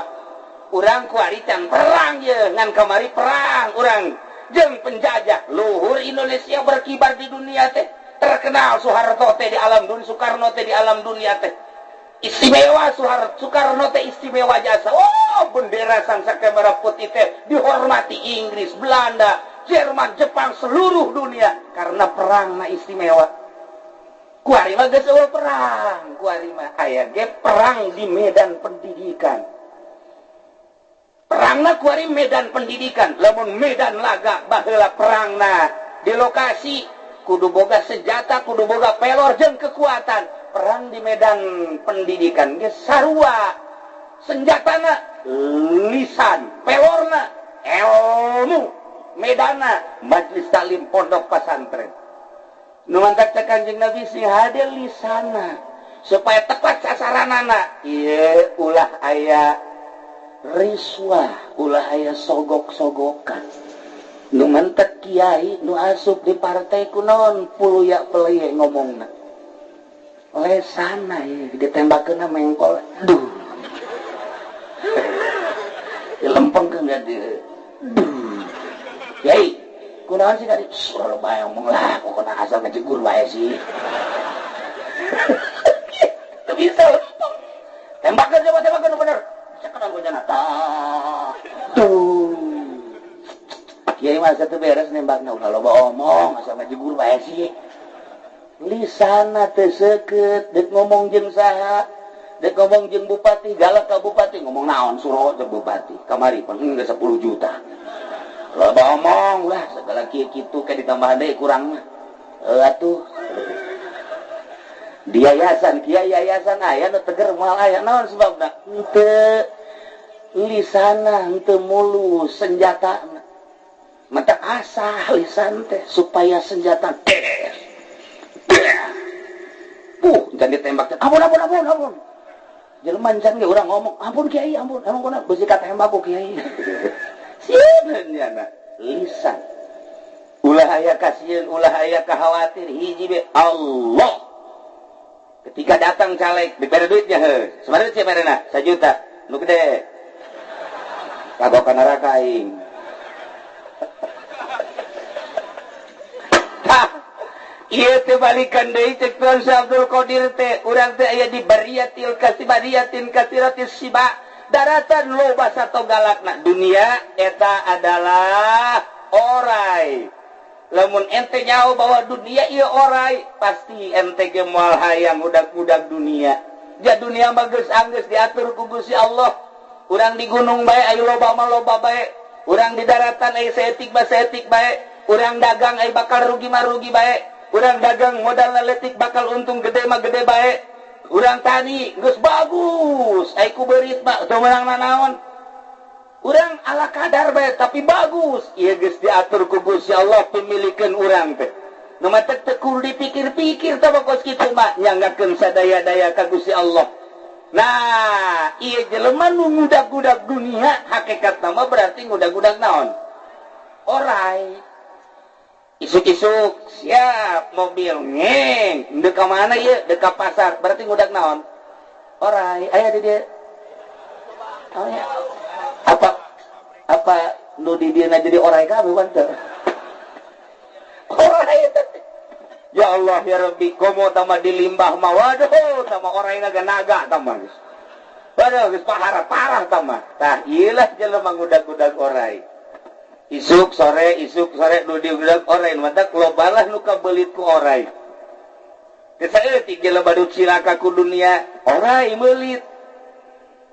Urang kuari can perang ye, ngan kamari perang urang jeung penjajah, luhur Indonesia berkibar di dunia teh. Terkenal Soeharto teh di alam dunia, Soekarno teh di alam dunia teh. Istimewa Soeharto, Soekarno teh istimewa jasa. Oh, bendera sang saka merah putih teh dihormati Inggris, Belanda, Jerman, Jepang, seluruh dunia karena perangna istimewa. Kuari mah geus eueuh perang, kuari mah aya ge perang di medan pendidikan. Perangna kuari medan pendidikan, lamun medan laga baheula perangna di lokasi kudu boga senjata, kudu boga pelor jeung kekuatan. Perang di medan pendidikan ge sarua. Senjatana lisan, pelorna ilmu, medana majelis taklim pondok pesantren. Nu mantak cek Kanjeng Nabi sing hade lisana supaya tepat sasaranana. Ieu ulah aya riswah, ulah aya sogok-sogokan. Nu mantak kiai nu asup di partai kunaon puluya peleye ngomongna. Lesana ieu ditembakeunna mengkol. Duh. Dilempengkeun ka dieu. Duh. Kiai, kunaon sih tadi? Surah bae ngomong lah, pokokna asal ngejegur bae sih. Teu bisa lempeng. Tembakeun coba, tembakeun bener. Cekenan ku jana. Tuh. Kiai mah satu beres nembakna ulah loba omong, asal ngejegur bae sih. Lisana teu seukeut, deuk ngomong jeung saha? Dek ngomong jeung bupati, galak ka bupati, ngomong naon suruh jeung bupati. Kamari pan geus 10 juta. Loba omong lah segala kieu kitu ke ditambahan deui kurang mah. Heuh atuh. Di yayasan, kiai yayasan aya nu teger moal aya naon sebabna? Henteu lisana, henteu mulus senjatana. Mata asah lisan teh supaya senjata der. Jangan ditembak. Ampun, ampun, ampun, ampun. Jelema can ge urang ngomong, ampun kiai, ampun. Emang kuna beusi katembak ku kiai. Sieun nyana lisan. Ulah aya kasieun, ulah aya kahawatir hiji be Allah. Ketika datang caleg, dibere duitnya heuh. Sabaraha duit barena? 1 juta. Nu gede. Kagok ka neraka aing. Tah, ieu teh balikan deui cek Tuan Syekh Abdul Qadir teh, urang teh aya di bariatil kasibariatin kasiratis siba, daratan loba sato galakna. Dunia eta adalah orai. Lamun ente nyaho bahwa dunia ieu orai, pasti ente ge moal hayang udag-udag dunia. Ja dunia mah geus anggeus diatur ku Gusti Allah. Urang di gunung bae aya loba mah loba bae, urang di daratan aya saeutik mah saeutik bae, urang dagang aya bakal rugi mah rugi bae. Urang dagang modal leutik bakal untung gede mah gede bae. Urang tani geus bagus, ai ku beurit mah teu meunang nanaon. Urang ala kadar bae tapi bagus. Ieu geus diatur ku Gusti Allah pemilikeun urang teh. Nu matak teu kudu dipikir-pikir tah kos kitu mah nyanggakeun sadaya-daya ka Gusti Allah. Nah, ieu jelema nu ngudag-gudag dunia hakikatna mah berarti ngudag-gudag naon? Orai. Isuk-isuk siap mobil ngeng deuk ka mana ieu? Deuk ka pasar berarti ngudag naon? Orai. Aya di dieu. Oh ya. Apa apa nu di dieu jadi orai kabeh wan teu? Orai eta. Ya Allah ya Rabbi komo tama dilimbah mah waduh tama orai naga-naga tama geus. Waduh geus parah tama. Tah ieu lah jelema ngudag-udag orai. Isuk sore nu diudag orai matak lobalah nu kabelit ku orai. Teu saeutik jelema nu cilaka ku dunia orai meulit.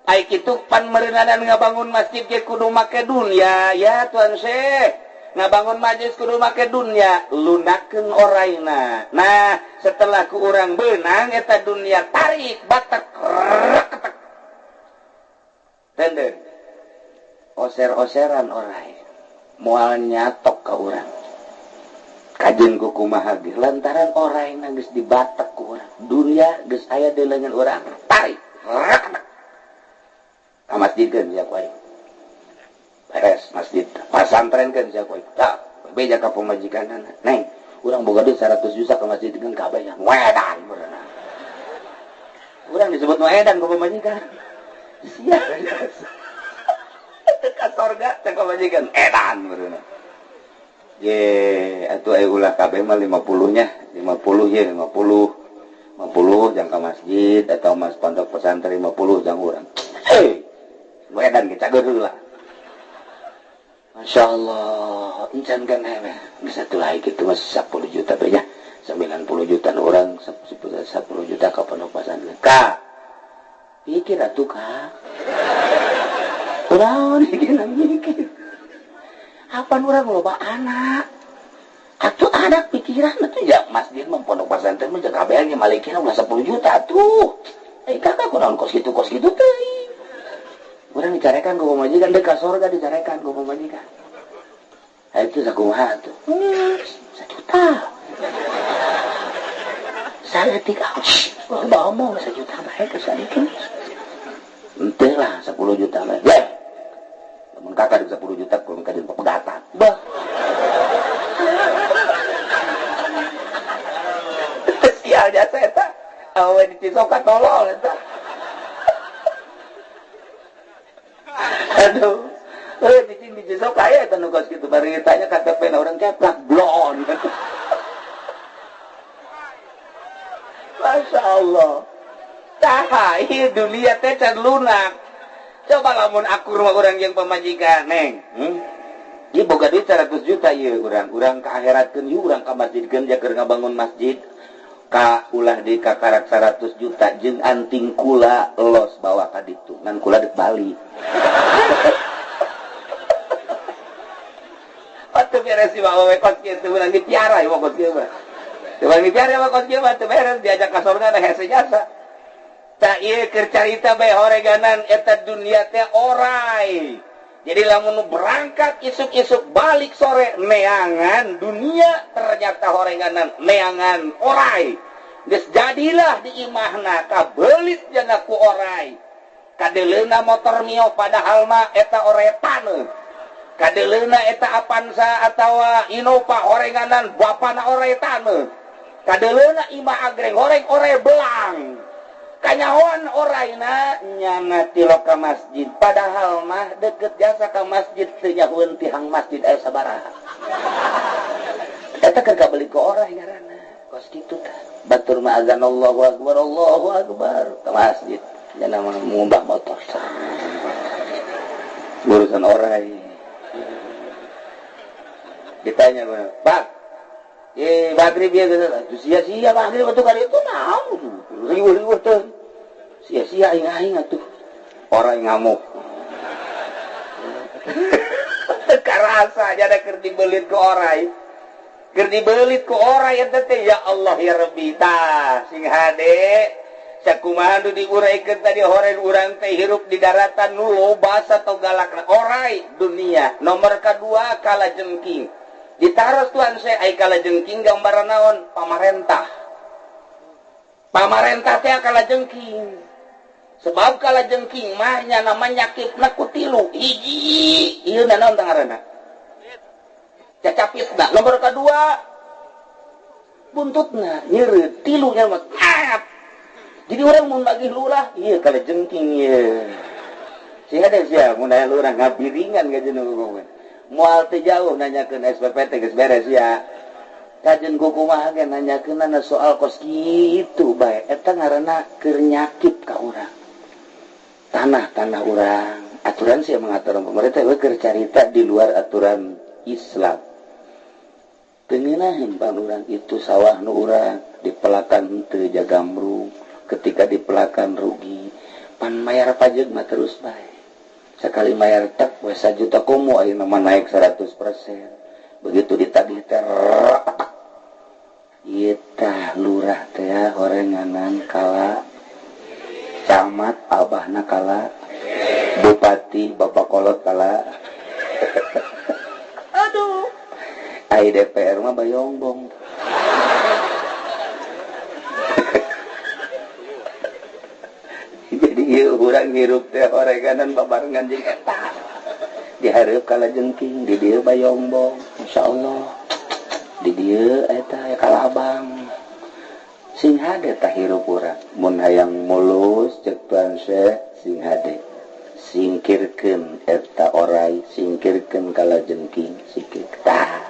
Ai kitu pan meureunanan ngabangun masjid ge kudu make dunia ya Tuan Syekh. Ngabangun majlis kudu make dunia lunakeun oraina. Nah setelah ku urang beunang eta dunia tarik batek reketek. Tenden oser-oseran orai moal nyatok ka urang. Kajeun ku kumaha ge lantaran oraina geus dibatek ku urang. Dunia geus aya di leungeun urang tarik reketek. Ka masjidkeun ya ku aing. Beres masjid pasantrenkeun sia ku aing. Tah beja ka pamajikanana. Neng, urang boga duit 100 juta ka masjid keun kabeh nya. Wedan beureunan. Urang disebut wedan ku pamajikan. Sia. Teu ka sorga teh pamajikan edan beureunan. Ye, atuh aya ulah kabeh mah 50 nya, 50 ye 50. 50 jang ka masjid atau mas pondok pesantren 50 jang urang. Hei, wedan ge cager heula. Masya Allah, encan kan bisa tuh lagi gitu mas 10 juta banyak, 90 juta orang, 10 juta ke pondok pesantren. Kak, pikir atuh kak, kurang mikir, apa orang loba anak, atuh anak pikiran atuh ya masjid mah pondok pesantren mah jaga kabehnya malikina ulah 10 juta tuh, kakak kurang kos gitu teh. Urang dicarekan ku pamajikan deuk ka sorga dicarekan ku pamajikan. Ha itu sakumaha atuh. 1 juta. Saeutik ah, omong 1 juta bae geus saeutik. Henteu lah 10 juta mah. Leh. Lamun kakak 10 juta kudu ka jeung pegatan. Bah. Sial jasa eta. Awe dicisok tolol eta. Aduh, cicing dicisok aya eta nu kos kitu bari ditanya KTP na urang keplak blon. Masya Allah. Tah, ieu dunia teh can lunak. Coba lamun akur mah urang jeung pamajikan, Neng. Ieu boga duit 100 juta ieu urang, urang ka akhiratkeun ieu urang ka masjidkeun ja keur ngabangun masjid. Ka ulah di kakarak 100 juta jeung anting kula los bawa ka ditu ngan kula dek balik. Atuh beres si bawa we kos kieu urang dipiara ieu kos kieu mah. Urang dipiara mah kos kieu mah teu beres diajak ka sorga na hese jasa. Tah ieu keur carita bae horeganan eta dunia teh orai. Jadi lamun berangkat isuk-isuk balik sore neangan dunia ternyata horenganan neangan orai. Geus jadilah di imahna kabelit jana ku orai. Kadeleuna motor Mio padahal mah eta orai taneuh. Kadeleuna eta Avanza atawa Innova horenganan bapana orai taneuh. Kadeleuna imah agreng horeng orai belang. Kanyahoan oraina nyana tilo ka masjid padahal mah deket jasa ka masjid teu nyahueun tihang masjid aya sabaraha. Eta keur kabelit ku orai ngaranna. Kos kitu tah. Batur mah azan Allahu akbar Allahu akbar ka masjid nyana mah ngumbah motor. Urusan orai. Ditanya Pak, maghrib ya gitu. Sia-sia maghrib atuh kali itu naon. Riweuh-riweuh teh. Sia-sia aing-aing atuh. Orang ngamuk. Teu karasa jada keur dibelit ku orai. Keur dibelit ku orai eta teh ya Allah ya Rabbi tah sing hade. Sakumaha nu diuraikeun tadi horeun urang teh hirup di daratan nu loba atau galakna orai dunia. Nomor kadua kala jengking. Ditaros Tuhan saya ai kala jengking gambaran naon pamarentah. Pamarentah teh kala jengking. Sebab kala jengking mah nya nama nyakipna ku tilu. Hiji ieu naon tah ngaranna? Cacapitna. Nomor kadua buntutna nyeureut tilunya mah. Jadi orang mun nagih lurah ieu kala jengking ieu. Sehingga deh sia mun aya lurah ngabiringan ka jeung ngomong. Moal teu jauh nanyakeun SPPT geus beres ya. Kajen kumaha ge nanyakeunana soal kos kitu bae eta ngaranna keur nyakit ka urang. Tanah-tanah urang, aturan sih mengatur pemerintah we keur carita di luar aturan Islam. Teu ngeunaheun pan urang itu sawah nu urang dipelakan teu jagamrung, ketika dipelakan rugi, pan mayar pajak mah terus bae. Sekali mayar tek we 1 juta komo ayeuna mah naik 100%. Begitu ditagih teh ieu tah lurah teh horenganan kala camat abahna kala bupati bapak kolot kala aduh ai DPR mah bayongbong. Jadi ieu urang hirup teh horenganan babarengan jeung eta dihareup kala jengking di dieu bayongbong insyaallah di dieu eta aya kala abang sing hade tah hirup urang mun hayang mulus ceuk Tuan Syekh sing hade singkirkeun eta orai singkirkeun kala jengking singkir tah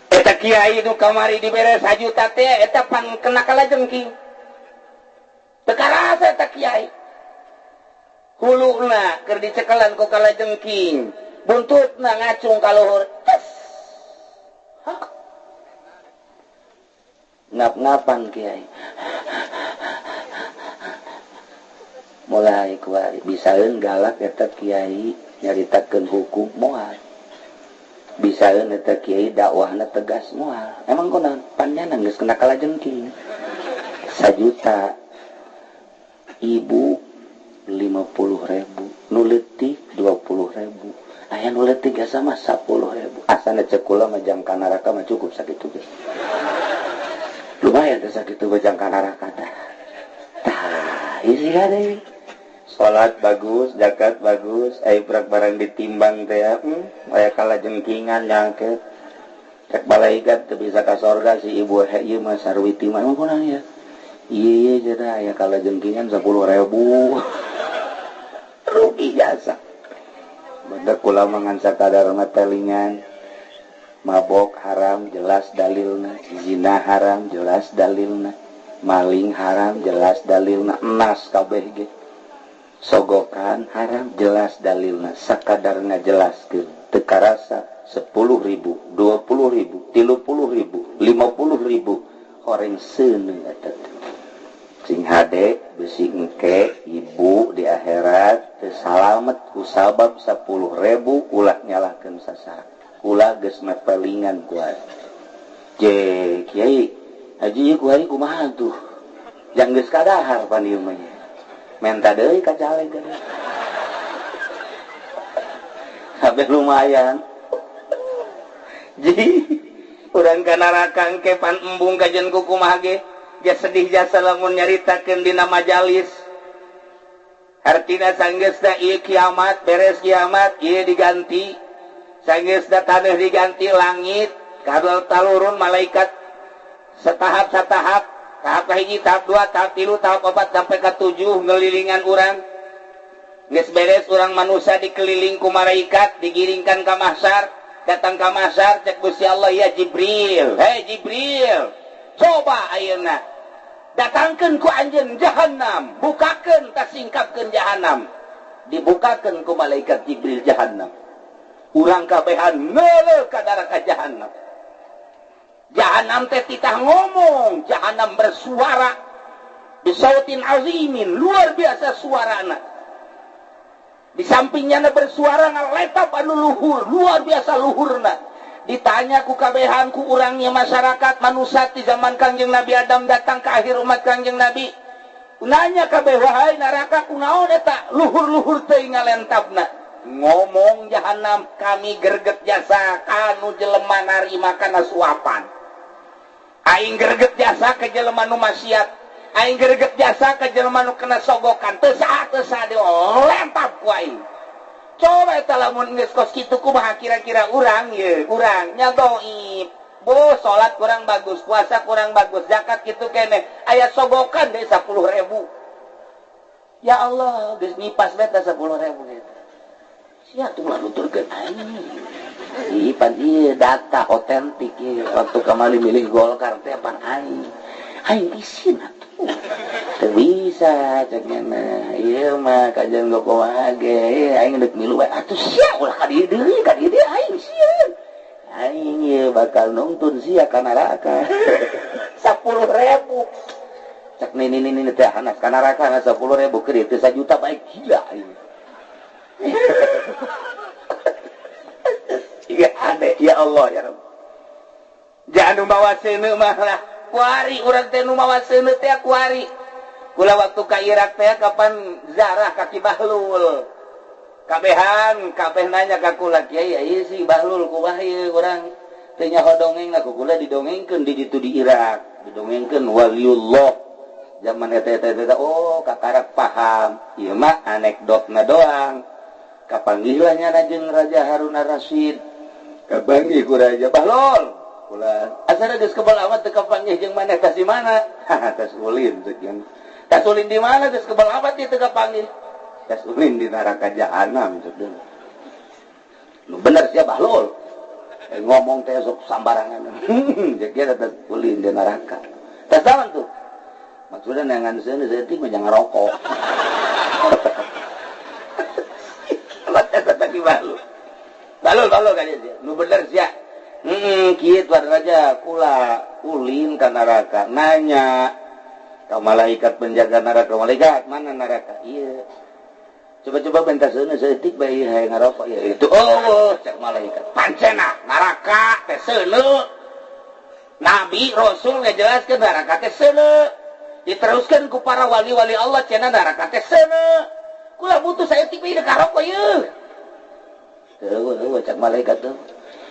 eta kiai nu kamari dibere 1 juta teh eta pan kena kala jengking teu karasa eta kiai huluna keur dicekelan ku kala jengking buntutna ngacung ka luhur tes ngap-ngapan kiai mulai kuari bisaeun galak eta kiai nyaritakeun hukum moal bisaeun eta kiai dakwahna tegas moal emang kunaon panjana geus kena kala jengking 1 juta ibu 50.000 nu leutik 20.000 aya nu leutik asa mah 10.000 asana ceuk kula mah jang ka neraka mah cukup sakitu geus lumayan teh sakitu mah jang ka neraka tah tah isi hade salat bagus zakat bagus aya prak barang ditimbang teh aya kala jengkingan nyangket cek malaikat teu bisa ka sorga si ibu ieu mah sarwiti mah emang kunaon ya ieu cenah aya kala jengkingan 10.000 rugi jasa badak kula mah ngan sakadar matelingan mabok haram jelas dalilna zina haram jelas dalilna maling haram jelas dalilna enas kabeh ge sogokan haram jelas dalilna sakadar ngajelaskeun teu karasa 10.000 20.000 30.000 50.000 horeng seuneu eta sing hade besi engke ibu di akhirat teu salamet ku sabab 10.000 ulah nyalahkeun sasaha ulah geus mepelingan ku je kiai haji ieu ku hari kumaha tuh jang geus kadahar pan ieu mah menta deui ka caleg kabeh lumayan ji urang ka neraka engke pan embung kajen ku kumaha ge ja sedih jasa lamun nyaritakeun dina majalis hartina sanggeusna ieu kiamat beres kiamat ieu diganti sanggeusna taneuh diganti langit kadol talurun malaikat setahap-setahap tahap kahiji tahap 2 tahap 3 tahap 4 sampai ka 7 ngelilingan urang geus beres urang manusia dikeliling ku malaikat digiringkan ka mahsyar datang ka mahsyar cek Gusti Allah ya Jibril hei Jibril coba ayeuna datangkeun ku anjeun jahanam bukakeun tasingkapkeun jahanam dibukakeun ku malaikat Jibril jahanam urang kabehan ngeuleuh ka neraka jahanam jahanam teh titah ngomong jahanam bersuara bisautin azimin luar biasa suarana di sampingnya bersuara ngaletap anu luhur luar biasa luhurna ditanya ku kabehan ku urangnya masyarakat manusia di zaman Kangjeng Nabi Adam datang ke akhir umat Kangjeng Nabi nanya kabeh wahai neraka kunaon eta luhur-luhur teh ngalentabna ngomong jahanam kami gerget jasa kanu jelema narima kana suapan aing gerget jasa ke jelema nu maksiat aing gerget jasa ke jelema nu kena sogokan teu saha dilentap ku aing. Coba eta lamun geus kos kitu kumaha kira-kira urang ye, urang nya dhaif. Bo salat kurang bagus, puasa kurang bagus, zakat kitu keneh, aya sogokan deui 10.000. Ya Allah, geus nipas bae 10.000 gitu. Sia tuh ulah nuturkeun aing. Ih pan ieu data otentik ieu waktu kamari milih Golkar teh pan aing. Aing isin atuh. Teu bisa cek nya ieu mah kajian gokoa ge aing deuk milu bae atuh sia ulah ka dieu deui ka dieu aing sieun. Aing ieu bakal nungtun sia ka neraka. 10.000. Cek nini teh hanas ka neraka 10.000 keur teu 1 juta bae gila aing. Iya aneh ya Allah ya Rabb. Jangan mawa seuneu mah lah. Kuari urang teh nu mawa seuneu teh kuari. Kula waktu ka Irak teh kapan zarah ka Ki Bahlul. Kabehan kabeh nanya ka kula kiai ieu si Bahlul kumaha ieu urang teu nyaho dongeng ku kula didongengkeun di ditu di Irak. Didongengkeun waliullah. Zaman eta eta oh kakarak paham. Ieu mah anekdotna doang. Kapanggihlah nyana jeung Raja Harun Ar-Rasyid. Kapanggih ku Raja Bahlul. Kula asana geus kebal amat teu kapanggih jeung maneh tas di mana? Tas ulin ceuk. Tas ulin di mana geus kebal amat teu kapanggih? Tas ulin di neraka jahanam ceuk. Nu bener sia Bahlul. Ngomong teh sok sambarangan. Ceuk dia tas ulin di neraka. Tas naon tuh? Maksudnya neangan seuneu saeutik mah jangan rokok. Tadi Bahlul. Bahlul kali dia. Nu bener sia. Kieu tuan raja kula ulin ka neraka nanya ka malaikat penjaga neraka, malaikat mana neraka? Ieu. Coba-coba bentar seuneu saeutik bae hayang ngarokok ya itu. Oh, cek malaikat. Pancena neraka teh seuneu. Nabi Rasul ngajelaskeun neraka teh seuneu. Diteruskeun ku para wali-wali Allah cenah neraka teh seuneu. Kula butuh saeutik bae ngarokok ieu. Teu cek malaikat tuh.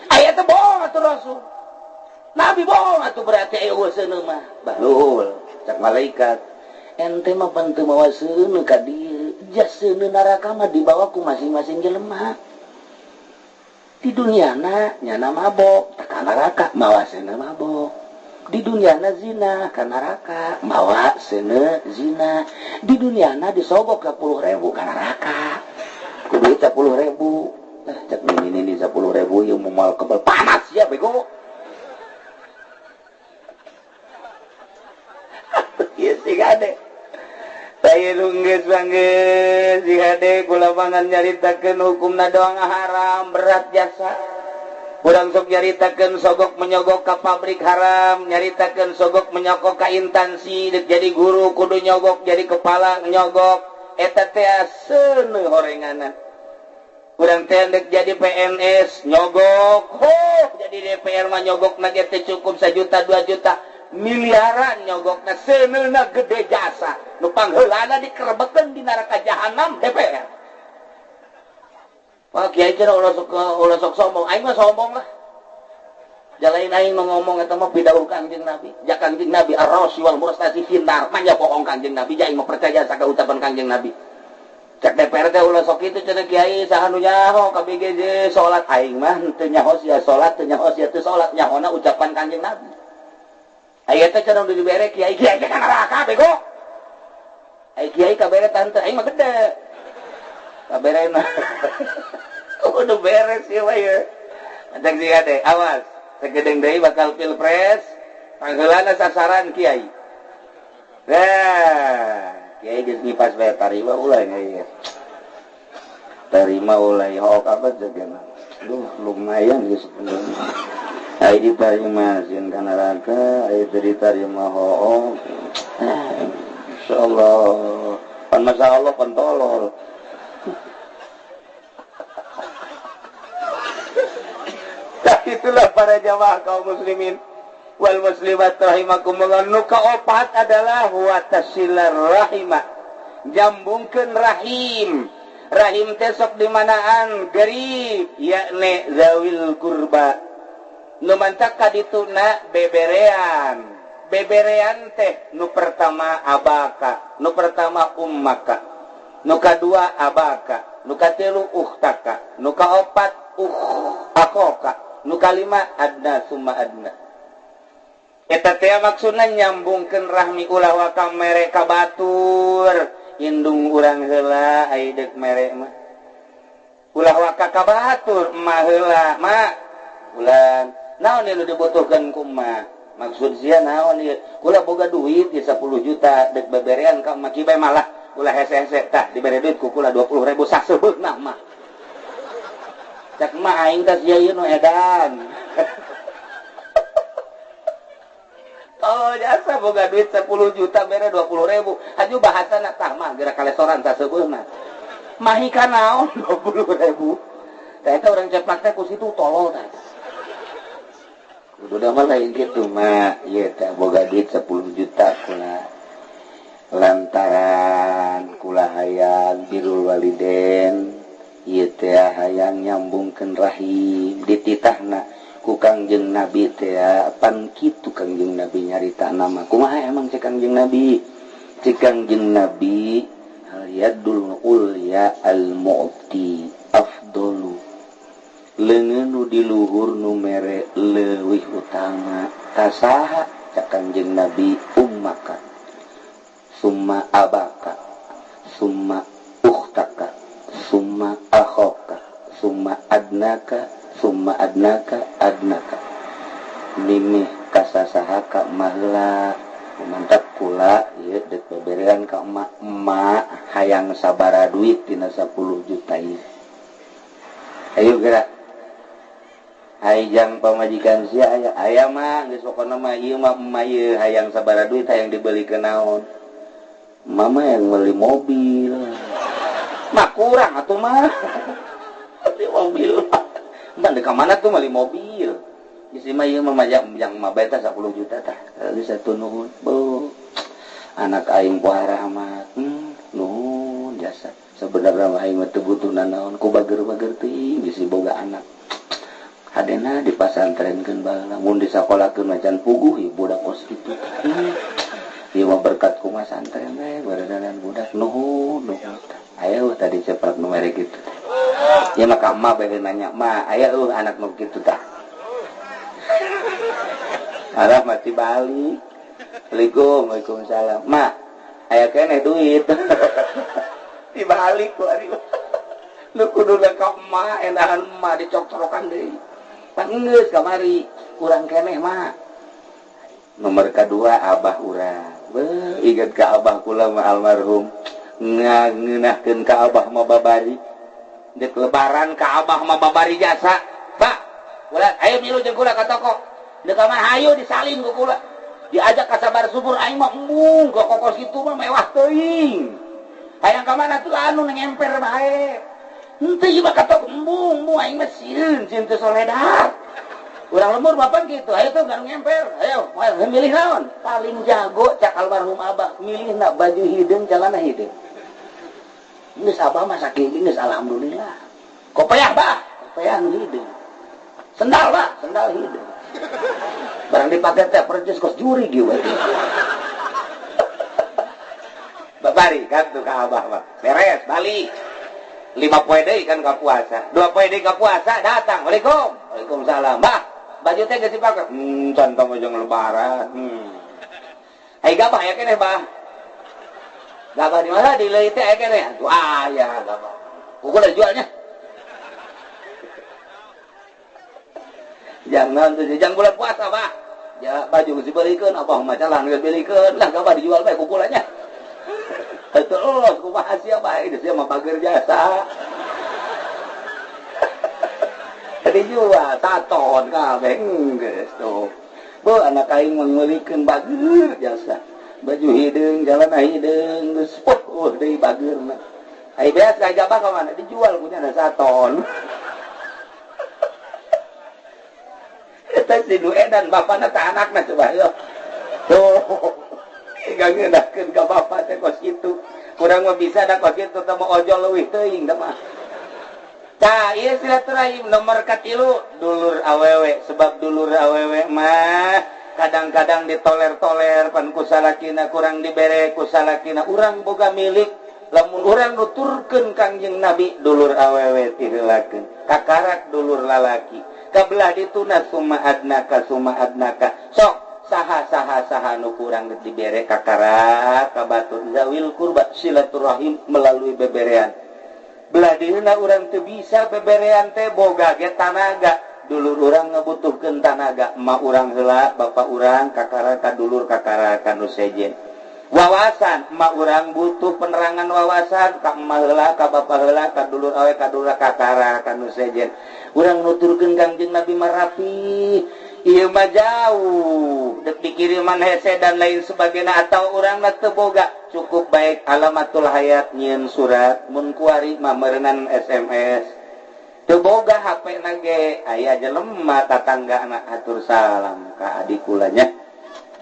Aya teh bohong atuh Rasul. Nabi bohong atuh berarti aya seuneu mah. Bahlul cek malaikat. Ente mah pan teu mawa seuneu ka dieu. Jas seuneu neraka mah dibawa ku masing-masing jelema. Di duniana nyana mabok, ka neraka mawa seuneu mabok. Di duniana zina ka neraka mawa seuneu zina. Di duniana disogok 10.000 ka neraka. Kudu 10.000. Cek ini 10.000 yang mau kebal panas ya bego. Iya sih ade. Saya nunggu bangge sih ade kula mangan nyaritakeun hukumna doang haram berat jasa. Urang sok nyaritakeun sogok menyogok ka pabrik haram, nyaritakeun sogok menyogok ka instansi, jadi guru kudu nyogok, jadi kepala nyogok, eta teh seuneu horenganan. Urang teh ndek jadi PNS nyogok, ho jadi DPR mah nyogok na ge teh cukup 1 juta 2 juta miliaran nyogokna seuneuna gede jasa. Nu pangheulana dikerebekeun di neraka jahanam DPR. Wah kiai cenah ulah sok sombong, aing mah sombong lah. Jalain aing mah ngomong eta mah pidauh Kangjeng Nabi. Ja Kangjeng Nabi ar-rasi wal murstasi finnar, manya bohong Kangjeng Nabi, ja aing mah percaya saka ucapan Kangjeng Nabi. Cek DPR teh ulah sok kitu cenah kiai saha nu nyaho KBGJ salat aing mah teu nyaho sia salat teu nyaho sia teu salat nyahona ucapan Kangjeng Nabi. Aya teh cenah dibere kiai kiai ka neraka bego. Ai kiai kabere tante aing mah gede. Kaberena. Udah beres ieu mah ye. Cek sia teh awas segedeng deui bakal pilpres pangheulana sasaran kiai. Nah, kiai geus ngipas bae tarima ulah nya. Tarima ulah hok apa jagana. Duh lumayan geus. Ai ditarima sieun ka neraka, ai teu ditarima hook. Insyaallah. Pan masyaallah pan tolol. Itulah para jamaah kaum muslimin wal muslimat rahimakumullah. Nu kaopat adalah wa tasilar rahimah, jambungkeun rahim. Rahim teh sok di manaan gerib yakni zawil kurba. Nu mancak ka dituna beberean. Beberean teh nu pertama abaka, nu pertama ummaka, nu kadua abaka, nu katilu ukhtaka, nu kaopat akoka, nu kalima adna summa adna. Eta teh maksudna nyambungkeun rahmi ulah waka mere ka batur, indung urang heula ai deuk mere mah. Ulah waka ka batur emak heula, mak. Ulan, naon ieu nu dibutuhkeun ku emak? Maksud sia naon ieu? Kula boga duit ieu 10 juta dek beberean ka emak kieu bae malah ulah hese-hese tah dibere duit ku kula 20.000 saseuheuna mah. Cak emak aing teh sia ieu nu edan. Oh jasa boga duit 10 juta bere 20.000. Haju bahasana tah mah geura kalesoran saseuheuna. Mahi ka naon 20.000. Tah eta urang ceplak teh ku situ tolol tah. Kudu mah lain kitu mah, ieu teh boga duit 10 juta kula. Lantaran kula hayang birrul waliden, ieu teh hayang nyambungkeun rahim dititahna ku Kangjeng Nabi teh pan kitu Kangjeng Nabi nyarita nama. Kumaha emang cek Kangjeng Nabi? Cek Kangjeng Nabi al yadul ulya al mu'ti afdalu. Leungeun nu di luhur nu mere leuwih utama tasaha cak Kangjeng Nabi ummaka summa abaka summa ukhtaka summa akhaka summa adnaka summa adnaka adnaka mimih kasasahaka maheula mantap kula ieu deuk beberean ka emak emak hayang sabaraha duit tina 10 juta ieu ayo geura. Hayang pamajikan sia aya aya mah geus pokona mah ieu mah emak ieu hayang sabaraha duit hayang dibeli ke naon. Mama yang beli mobil. Mah kurang atuh mah. Beli mobil. Mah deuk ka mana tuh beli mobil. Geus mah ieu mah yang mah bae tah 10 juta tah. Geus satu nuhun. Beuh. Anak aing puara amat. Nuhun jasa. Sebenarnya mah aing mah teu butuh nanaon ku bager-bager teuing geus boga anak. Hadena dipasantrenkeun baheula mun disakolakeun macan puguh ieu budak kos kitu. Ieu mah berkat ku masantren we baradanan budak nuhun nuhun. Aya eueuh tadi cepat nu mere kitu. Ieu mah ka emak bae nanya, "Ma, aya eueuh anak nu kitu tah?" Arah mati balik. Assalamualaikum, waalaikumsalam. Ma, aya keneh duit. Dibalik ku ari. Nu kuduna ka emak, enahan emak dicok-corokan deui. Geus kamari kurang keneh mah. Nomor kedua abah urang. Beuh, inget ka abah kula mah almarhum. Ngeunahkeun ka abah mah babari. Deuk lebaran ka abah mah babari jasa. Pak, kula ayo milu jeung kula ka toko. Deuk ka mana hayu disalin ku kula. Diajak ka sabar subur aing mah embung ka kokos kitu mah mewah teuing. Hayang ka mana tuh anu ngemper bae. Henteu ieu mah ka toko embung, embung aing mah sieun, sieun teu soledat. Urang lembur bapan gitu, ayo tuh gak ngemper, ayo, milih naon? Paling jago cak almarhum abah, milih nak baju hideung, celana hideung. Geus abah mah sakieu geus alhamdulillah. Kopeah bah, kopeah nu hideung. Sendal bah, sendal hideung. Barang dipake teh percis kos juri kieu we. Babari kan tuh ka abah mah. Beres, balik. 5 poe deui kan ka puasa. 2 poe deui ka puasa datang. Waalaikum. Waalaikumsalam. Bah, baju teh geus dipake. Can tong jeung lebaran. Ai gabah aya keneh, Bah. Gabah di mana? Di leuit teh aya keneh. Atuh aya gabah. Kuku jualnya. Jangan tuh jangan bulan puasa, Bah. Ya baju geus dibelikeun, abah mah calan geus belikeun. Lah gabah dijual bae kukulanya. Terus kumaha sia bae sia mah bager jasa. Dijual saton kabeh geus tuh. Beuh anak aing mah meulikeun bager jasa. Baju hideung, celana hideung geus poh deui bageurna. Ai beas ka gabah ka mana dijual punya ada saton. Eta si nu edan bapana ka anakna coba yo. Tuh. Gak ngeunahkeun ka bapa teh kos kitu. Kurang mah bisa da kos kitu teh mah ojol leuwih teuing da mah. Tah ieu silaturahim nomor katilu dulur awewe, sebab dulur awewe mah kadang-kadang ditoler-toler pan ku salakina kurang dibere ku salakina urang boga milik lamun urang nuturkeun Kangjeng Nabi dulur awewe tiheulakeun kakarak dulur lalaki kabelah dituna summa adnaka summa adnaka sok saha saha saha nu kurang dibere kakarak ka batur zawil kurba silaturahim melalui beberean. Belah dieuna urang teu bisa beberean teh boga ge tanaga. Dulur urang ngabutuhkeun tanaga, emak urang heula, bapak urang, kakara ka dulur kakara ka nu sejen. Wawasan, emak urang butuh penerangan wawasan, ka emak heula, ka bapak heula, ka dulur awe, ka dulur kakara ka nu sejen. Urang nuturkeun Kangjeng Nabi mah rapi. Ieu mah jauh, dek dikiriman hese dan lain sebagainya atau urang mah teu boga. Cukup baik alamatul hayat nyieun surat mun kuari mah meureunan SMS. Teu boga HP na ge aya jelema tatangga na atur salam ka adik kulanya.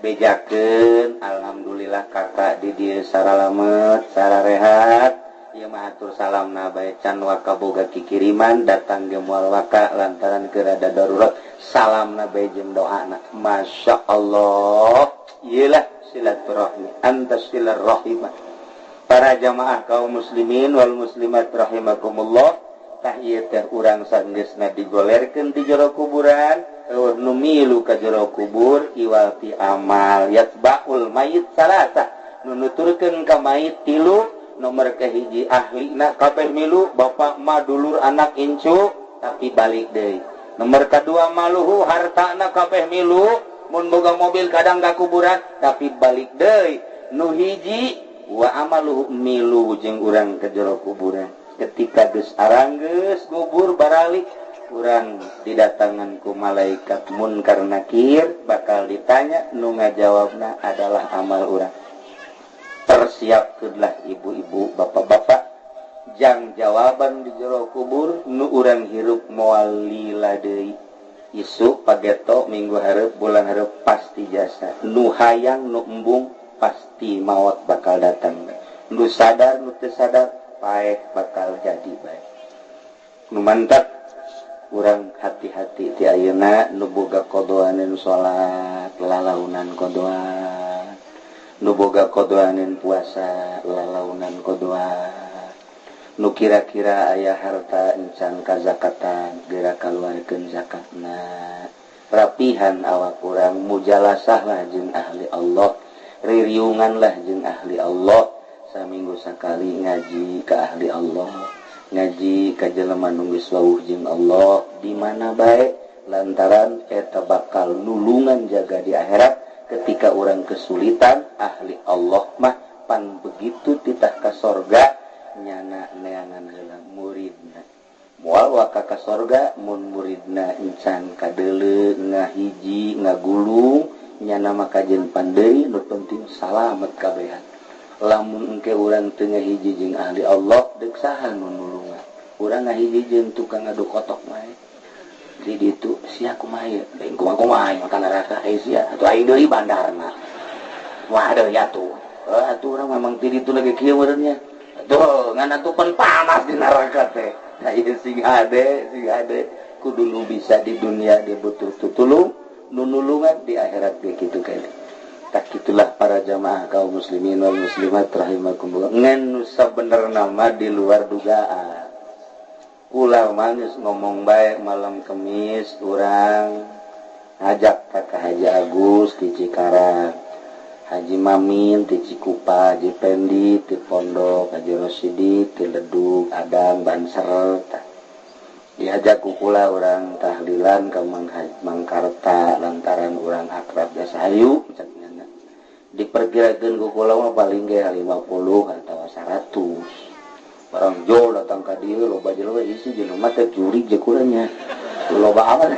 Bejakeun alhamdulillah kakak di dieu saralamet, sararehat. Ieu mah atur salamna bae can waka boga kikiriman datang ge moal waka lantaran keur ada darurat. Salamna bae jeung doana. Masya Allah. Ieu lah silaturahmi, anta silaturahimah. Para jamaah kaum muslimin wal muslimat rahimakumullah. Tah ieu teh urang sanggeusna digolerkeun di jero kuburan, eueuh nu milu ka jero kubur iwal ti amal yatbaul mayit salasa. Nu nuturkeun ka mayit tilu, nomor kahiji ahlina kabeh milu, bapak ma dulur anak incu tapi balik deui. Nomor kadua maluhu hartana kabeh milu, mun boga mobil kadang ka kuburan tapi balik deui. Nu hiji wa amaluhu milu jeung urang ka jero kuburan. Ketika geus aranggeus kubur baralik urang didatangan ku malaikat munkar nakir bakal ditanya, nu ngajawabna adalah amal urang. Persiapkeunlah ibu-ibu bapak-bapak jang jawaban di jero kubur nu urang hirup moal lila deui. Isuk pageto minggu hareup bulan hareup pasti jasa. Nu hayang nu embung pasti maot bakal datang. Nu sadar nu teu sadar paeh bakal jadi bae. Nu mantap urang hati-hati ti ayeuna nu boga kodoaneun salat lalaunan kodoan, nu boga kodoaneun puasa lalaunan kodoan, nu kira-kira aya harta encan kazakatan geura kaluarkeun zakatna. Rapihan awak urang mujalasah lah jeung ahli Allah, ririungan lah jeung ahli Allah. Saminggu sakali ngaji ka ahli Allah, ngaji ka jelema nu geus wawuh jeung Allah di mana bae lantaran eta bakal nulungan jaga di akhirat ketika urang kesulitan. Ahli Allah mah pan begitu titah ka sorga nyana neangan heula muridna. Moal waka ka sorga mun muridna encan kadeuleu ngahiji ngagulung nyana mah kajen pandeui nu penting salamet kabehan. Lamun engke urang teu ngahiji jeung ahli Allah deuk saha nu nulungan. Urang ngahiji jeung tukang adu kotok mah. Di ditu sia kumaha ieu? Lain kumaha kumaha makan neraka eh sia atuh aing deui bandarna. Wah deui atuh. Atuh urang memang ti ditu lagi kieu meureun nya. Atuh ngan atuh pan panas di neraka teh. Nah ieu sing hade kudu nu bisa di dunia dia butuh tutulung, nu nulungan di akhirat ge kitu keneh. Tak itulah para jamaah kaum muslimin wal muslimat rahimakumullah. Ngan nu sabenerna mah di luar dugaan. Ulah manis ngomong baik malam Kemis urang ngajak ka Haji Agus di Cikarang, Haji Mamin di Cikupa, Haji Pendi di Pondok, Haji Rosidi di Ledug, Adang Banser. Diajak kukula urang tahlilan ka Mangkarta lantaran urang akrab jasa hayu. Diperkirakeun ku kula mah paling ge 50 atau 100. Barang jol datang ka dieu loba jelema isi jelema teh jurig je kulanya. Loba amat.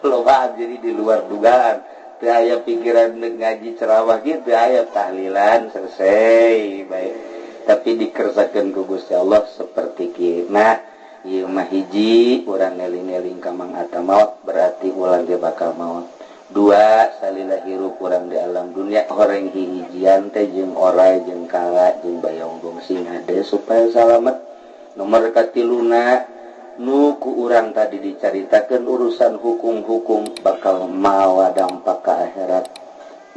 Loba jadi di luar dugaan. Teu aya pikiran ngaji ceramah kieu, teu aya tahlilan selesai baik. Tapi dikersakeun ku Gusti Allah seperti kieu. Nah, ieu mah hiji urang ngeling-eling ka Mang Atta maot berarti ulang ge bakal maot. Dua, salila hirup urang di alam dunia horeng hihijian teh jeung orai jeung kala jeung bayonggong sing hade supaya salamet. Nomor katiluna nu ku urang tadi dicaritakeun urusan hukum-hukum bakal mawa dampak ka akhirat,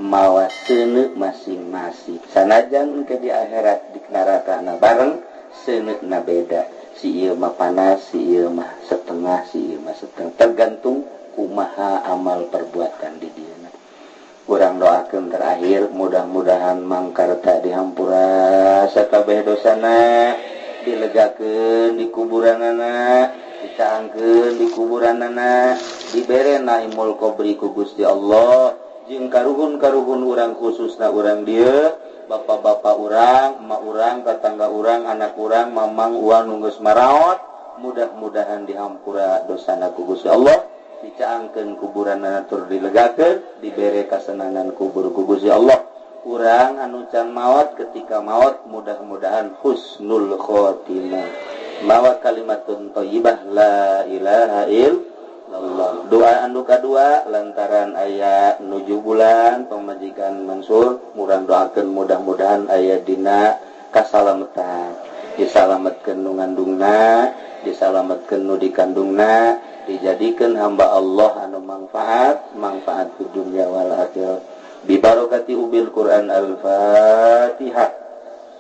mawa seuneu masing-masing. Sanajan engke di akhirat di nerakana bareng seuneuna beda. Si ieu mah panas, si ieu mah setengah, si ieu mah setengah, tergantung kumaha amal perbuatan di dieu. Urang doakeun terakhir mudah-mudahan Mangkarta dihampura sakabeh dosana, Dilegakeun di kuburanana, dicaangkeun di kuburanana, dibere naimul qabri ku Gusti Allah. Jeung karuhun-karuhun urang khususna urang dieu, bapak-bapak urang, emak urang, tatangga urang, anak urang, mamang uang nu geus maraot, mudah-mudahan dihampura dosana ku Gusti Allah, dicaangkeun kuburanana tur dilegakeun, dibere kasenangan kubur ku Gusti Allah. Urang anu can maot ketika maot mudah-mudahan husnul khotimah, mawa kalimatun thayyibah la ilaha illallah. Doa anu kadua lantaran aya 7 bulan pamajikan Mansur, murang doakeun mudah-mudahan aya dina kasalametan, disalametkeun nu ngandungna, disalametkeun nu dikandungna, dijadikeun hamba Allah anu manfaat, manfaat di dunia wal akhirah. Bibarokati ubil Quran. Al-Fatihah.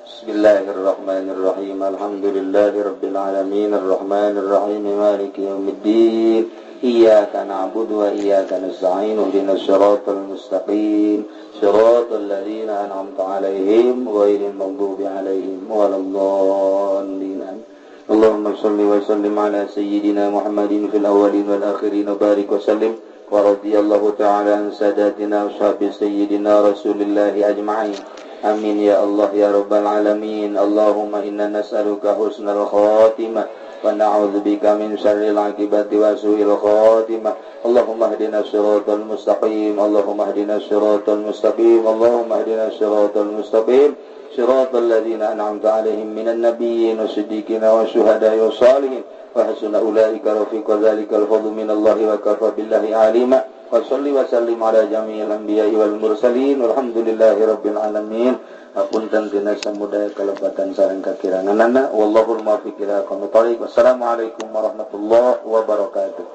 Bismillahirrahmanirrahim. Alhamdulillahirabbil alamin arrahmanirrahim maliki yaumiddin. Iyyaka na'budu wa iyyaka nasta'in ihdinas siratal mustaqim siratal ladzina an'amta 'alaihim ghairil maghdubi 'alaihim waladdallin. Allahumma shalli wa sallim ala sayyidina Muhammadin fil awwalin wal akhirin wa barik wa sallim. Wa radiyallahu ta'ala an sadatina ashabi sayyidina Rasulillahi ajma'in. Amin ya Allah ya rabbal alamin. Allahumma inna nas'aluka husnal khatimah wa na'udzubika min syarril akibati wa su'il khatimah. Allahumma hdina siratal mustaqim. Allahumma hdina siratal mustaqim. Allahumma hdina siratal mustaqim. Siratal ladzina an'amta 'alaihim minan nabiyyin wasiddiqina wasyuhada'i wassalihin. Wa hasuna ulaika rafiqa dzalikal fadlu minallahi wa kafa billahi alima. Wa shalli wa sallim ala jami'il anbiya'i wal mursalin walhamdulillahi rabbil alamin. Apunten tina samudaya kalepatan sareng kakiranganana. Wallahul muwaffiq ila aqwamit thoriq. Wassalamualaikum warahmatullahi wabarakatuh.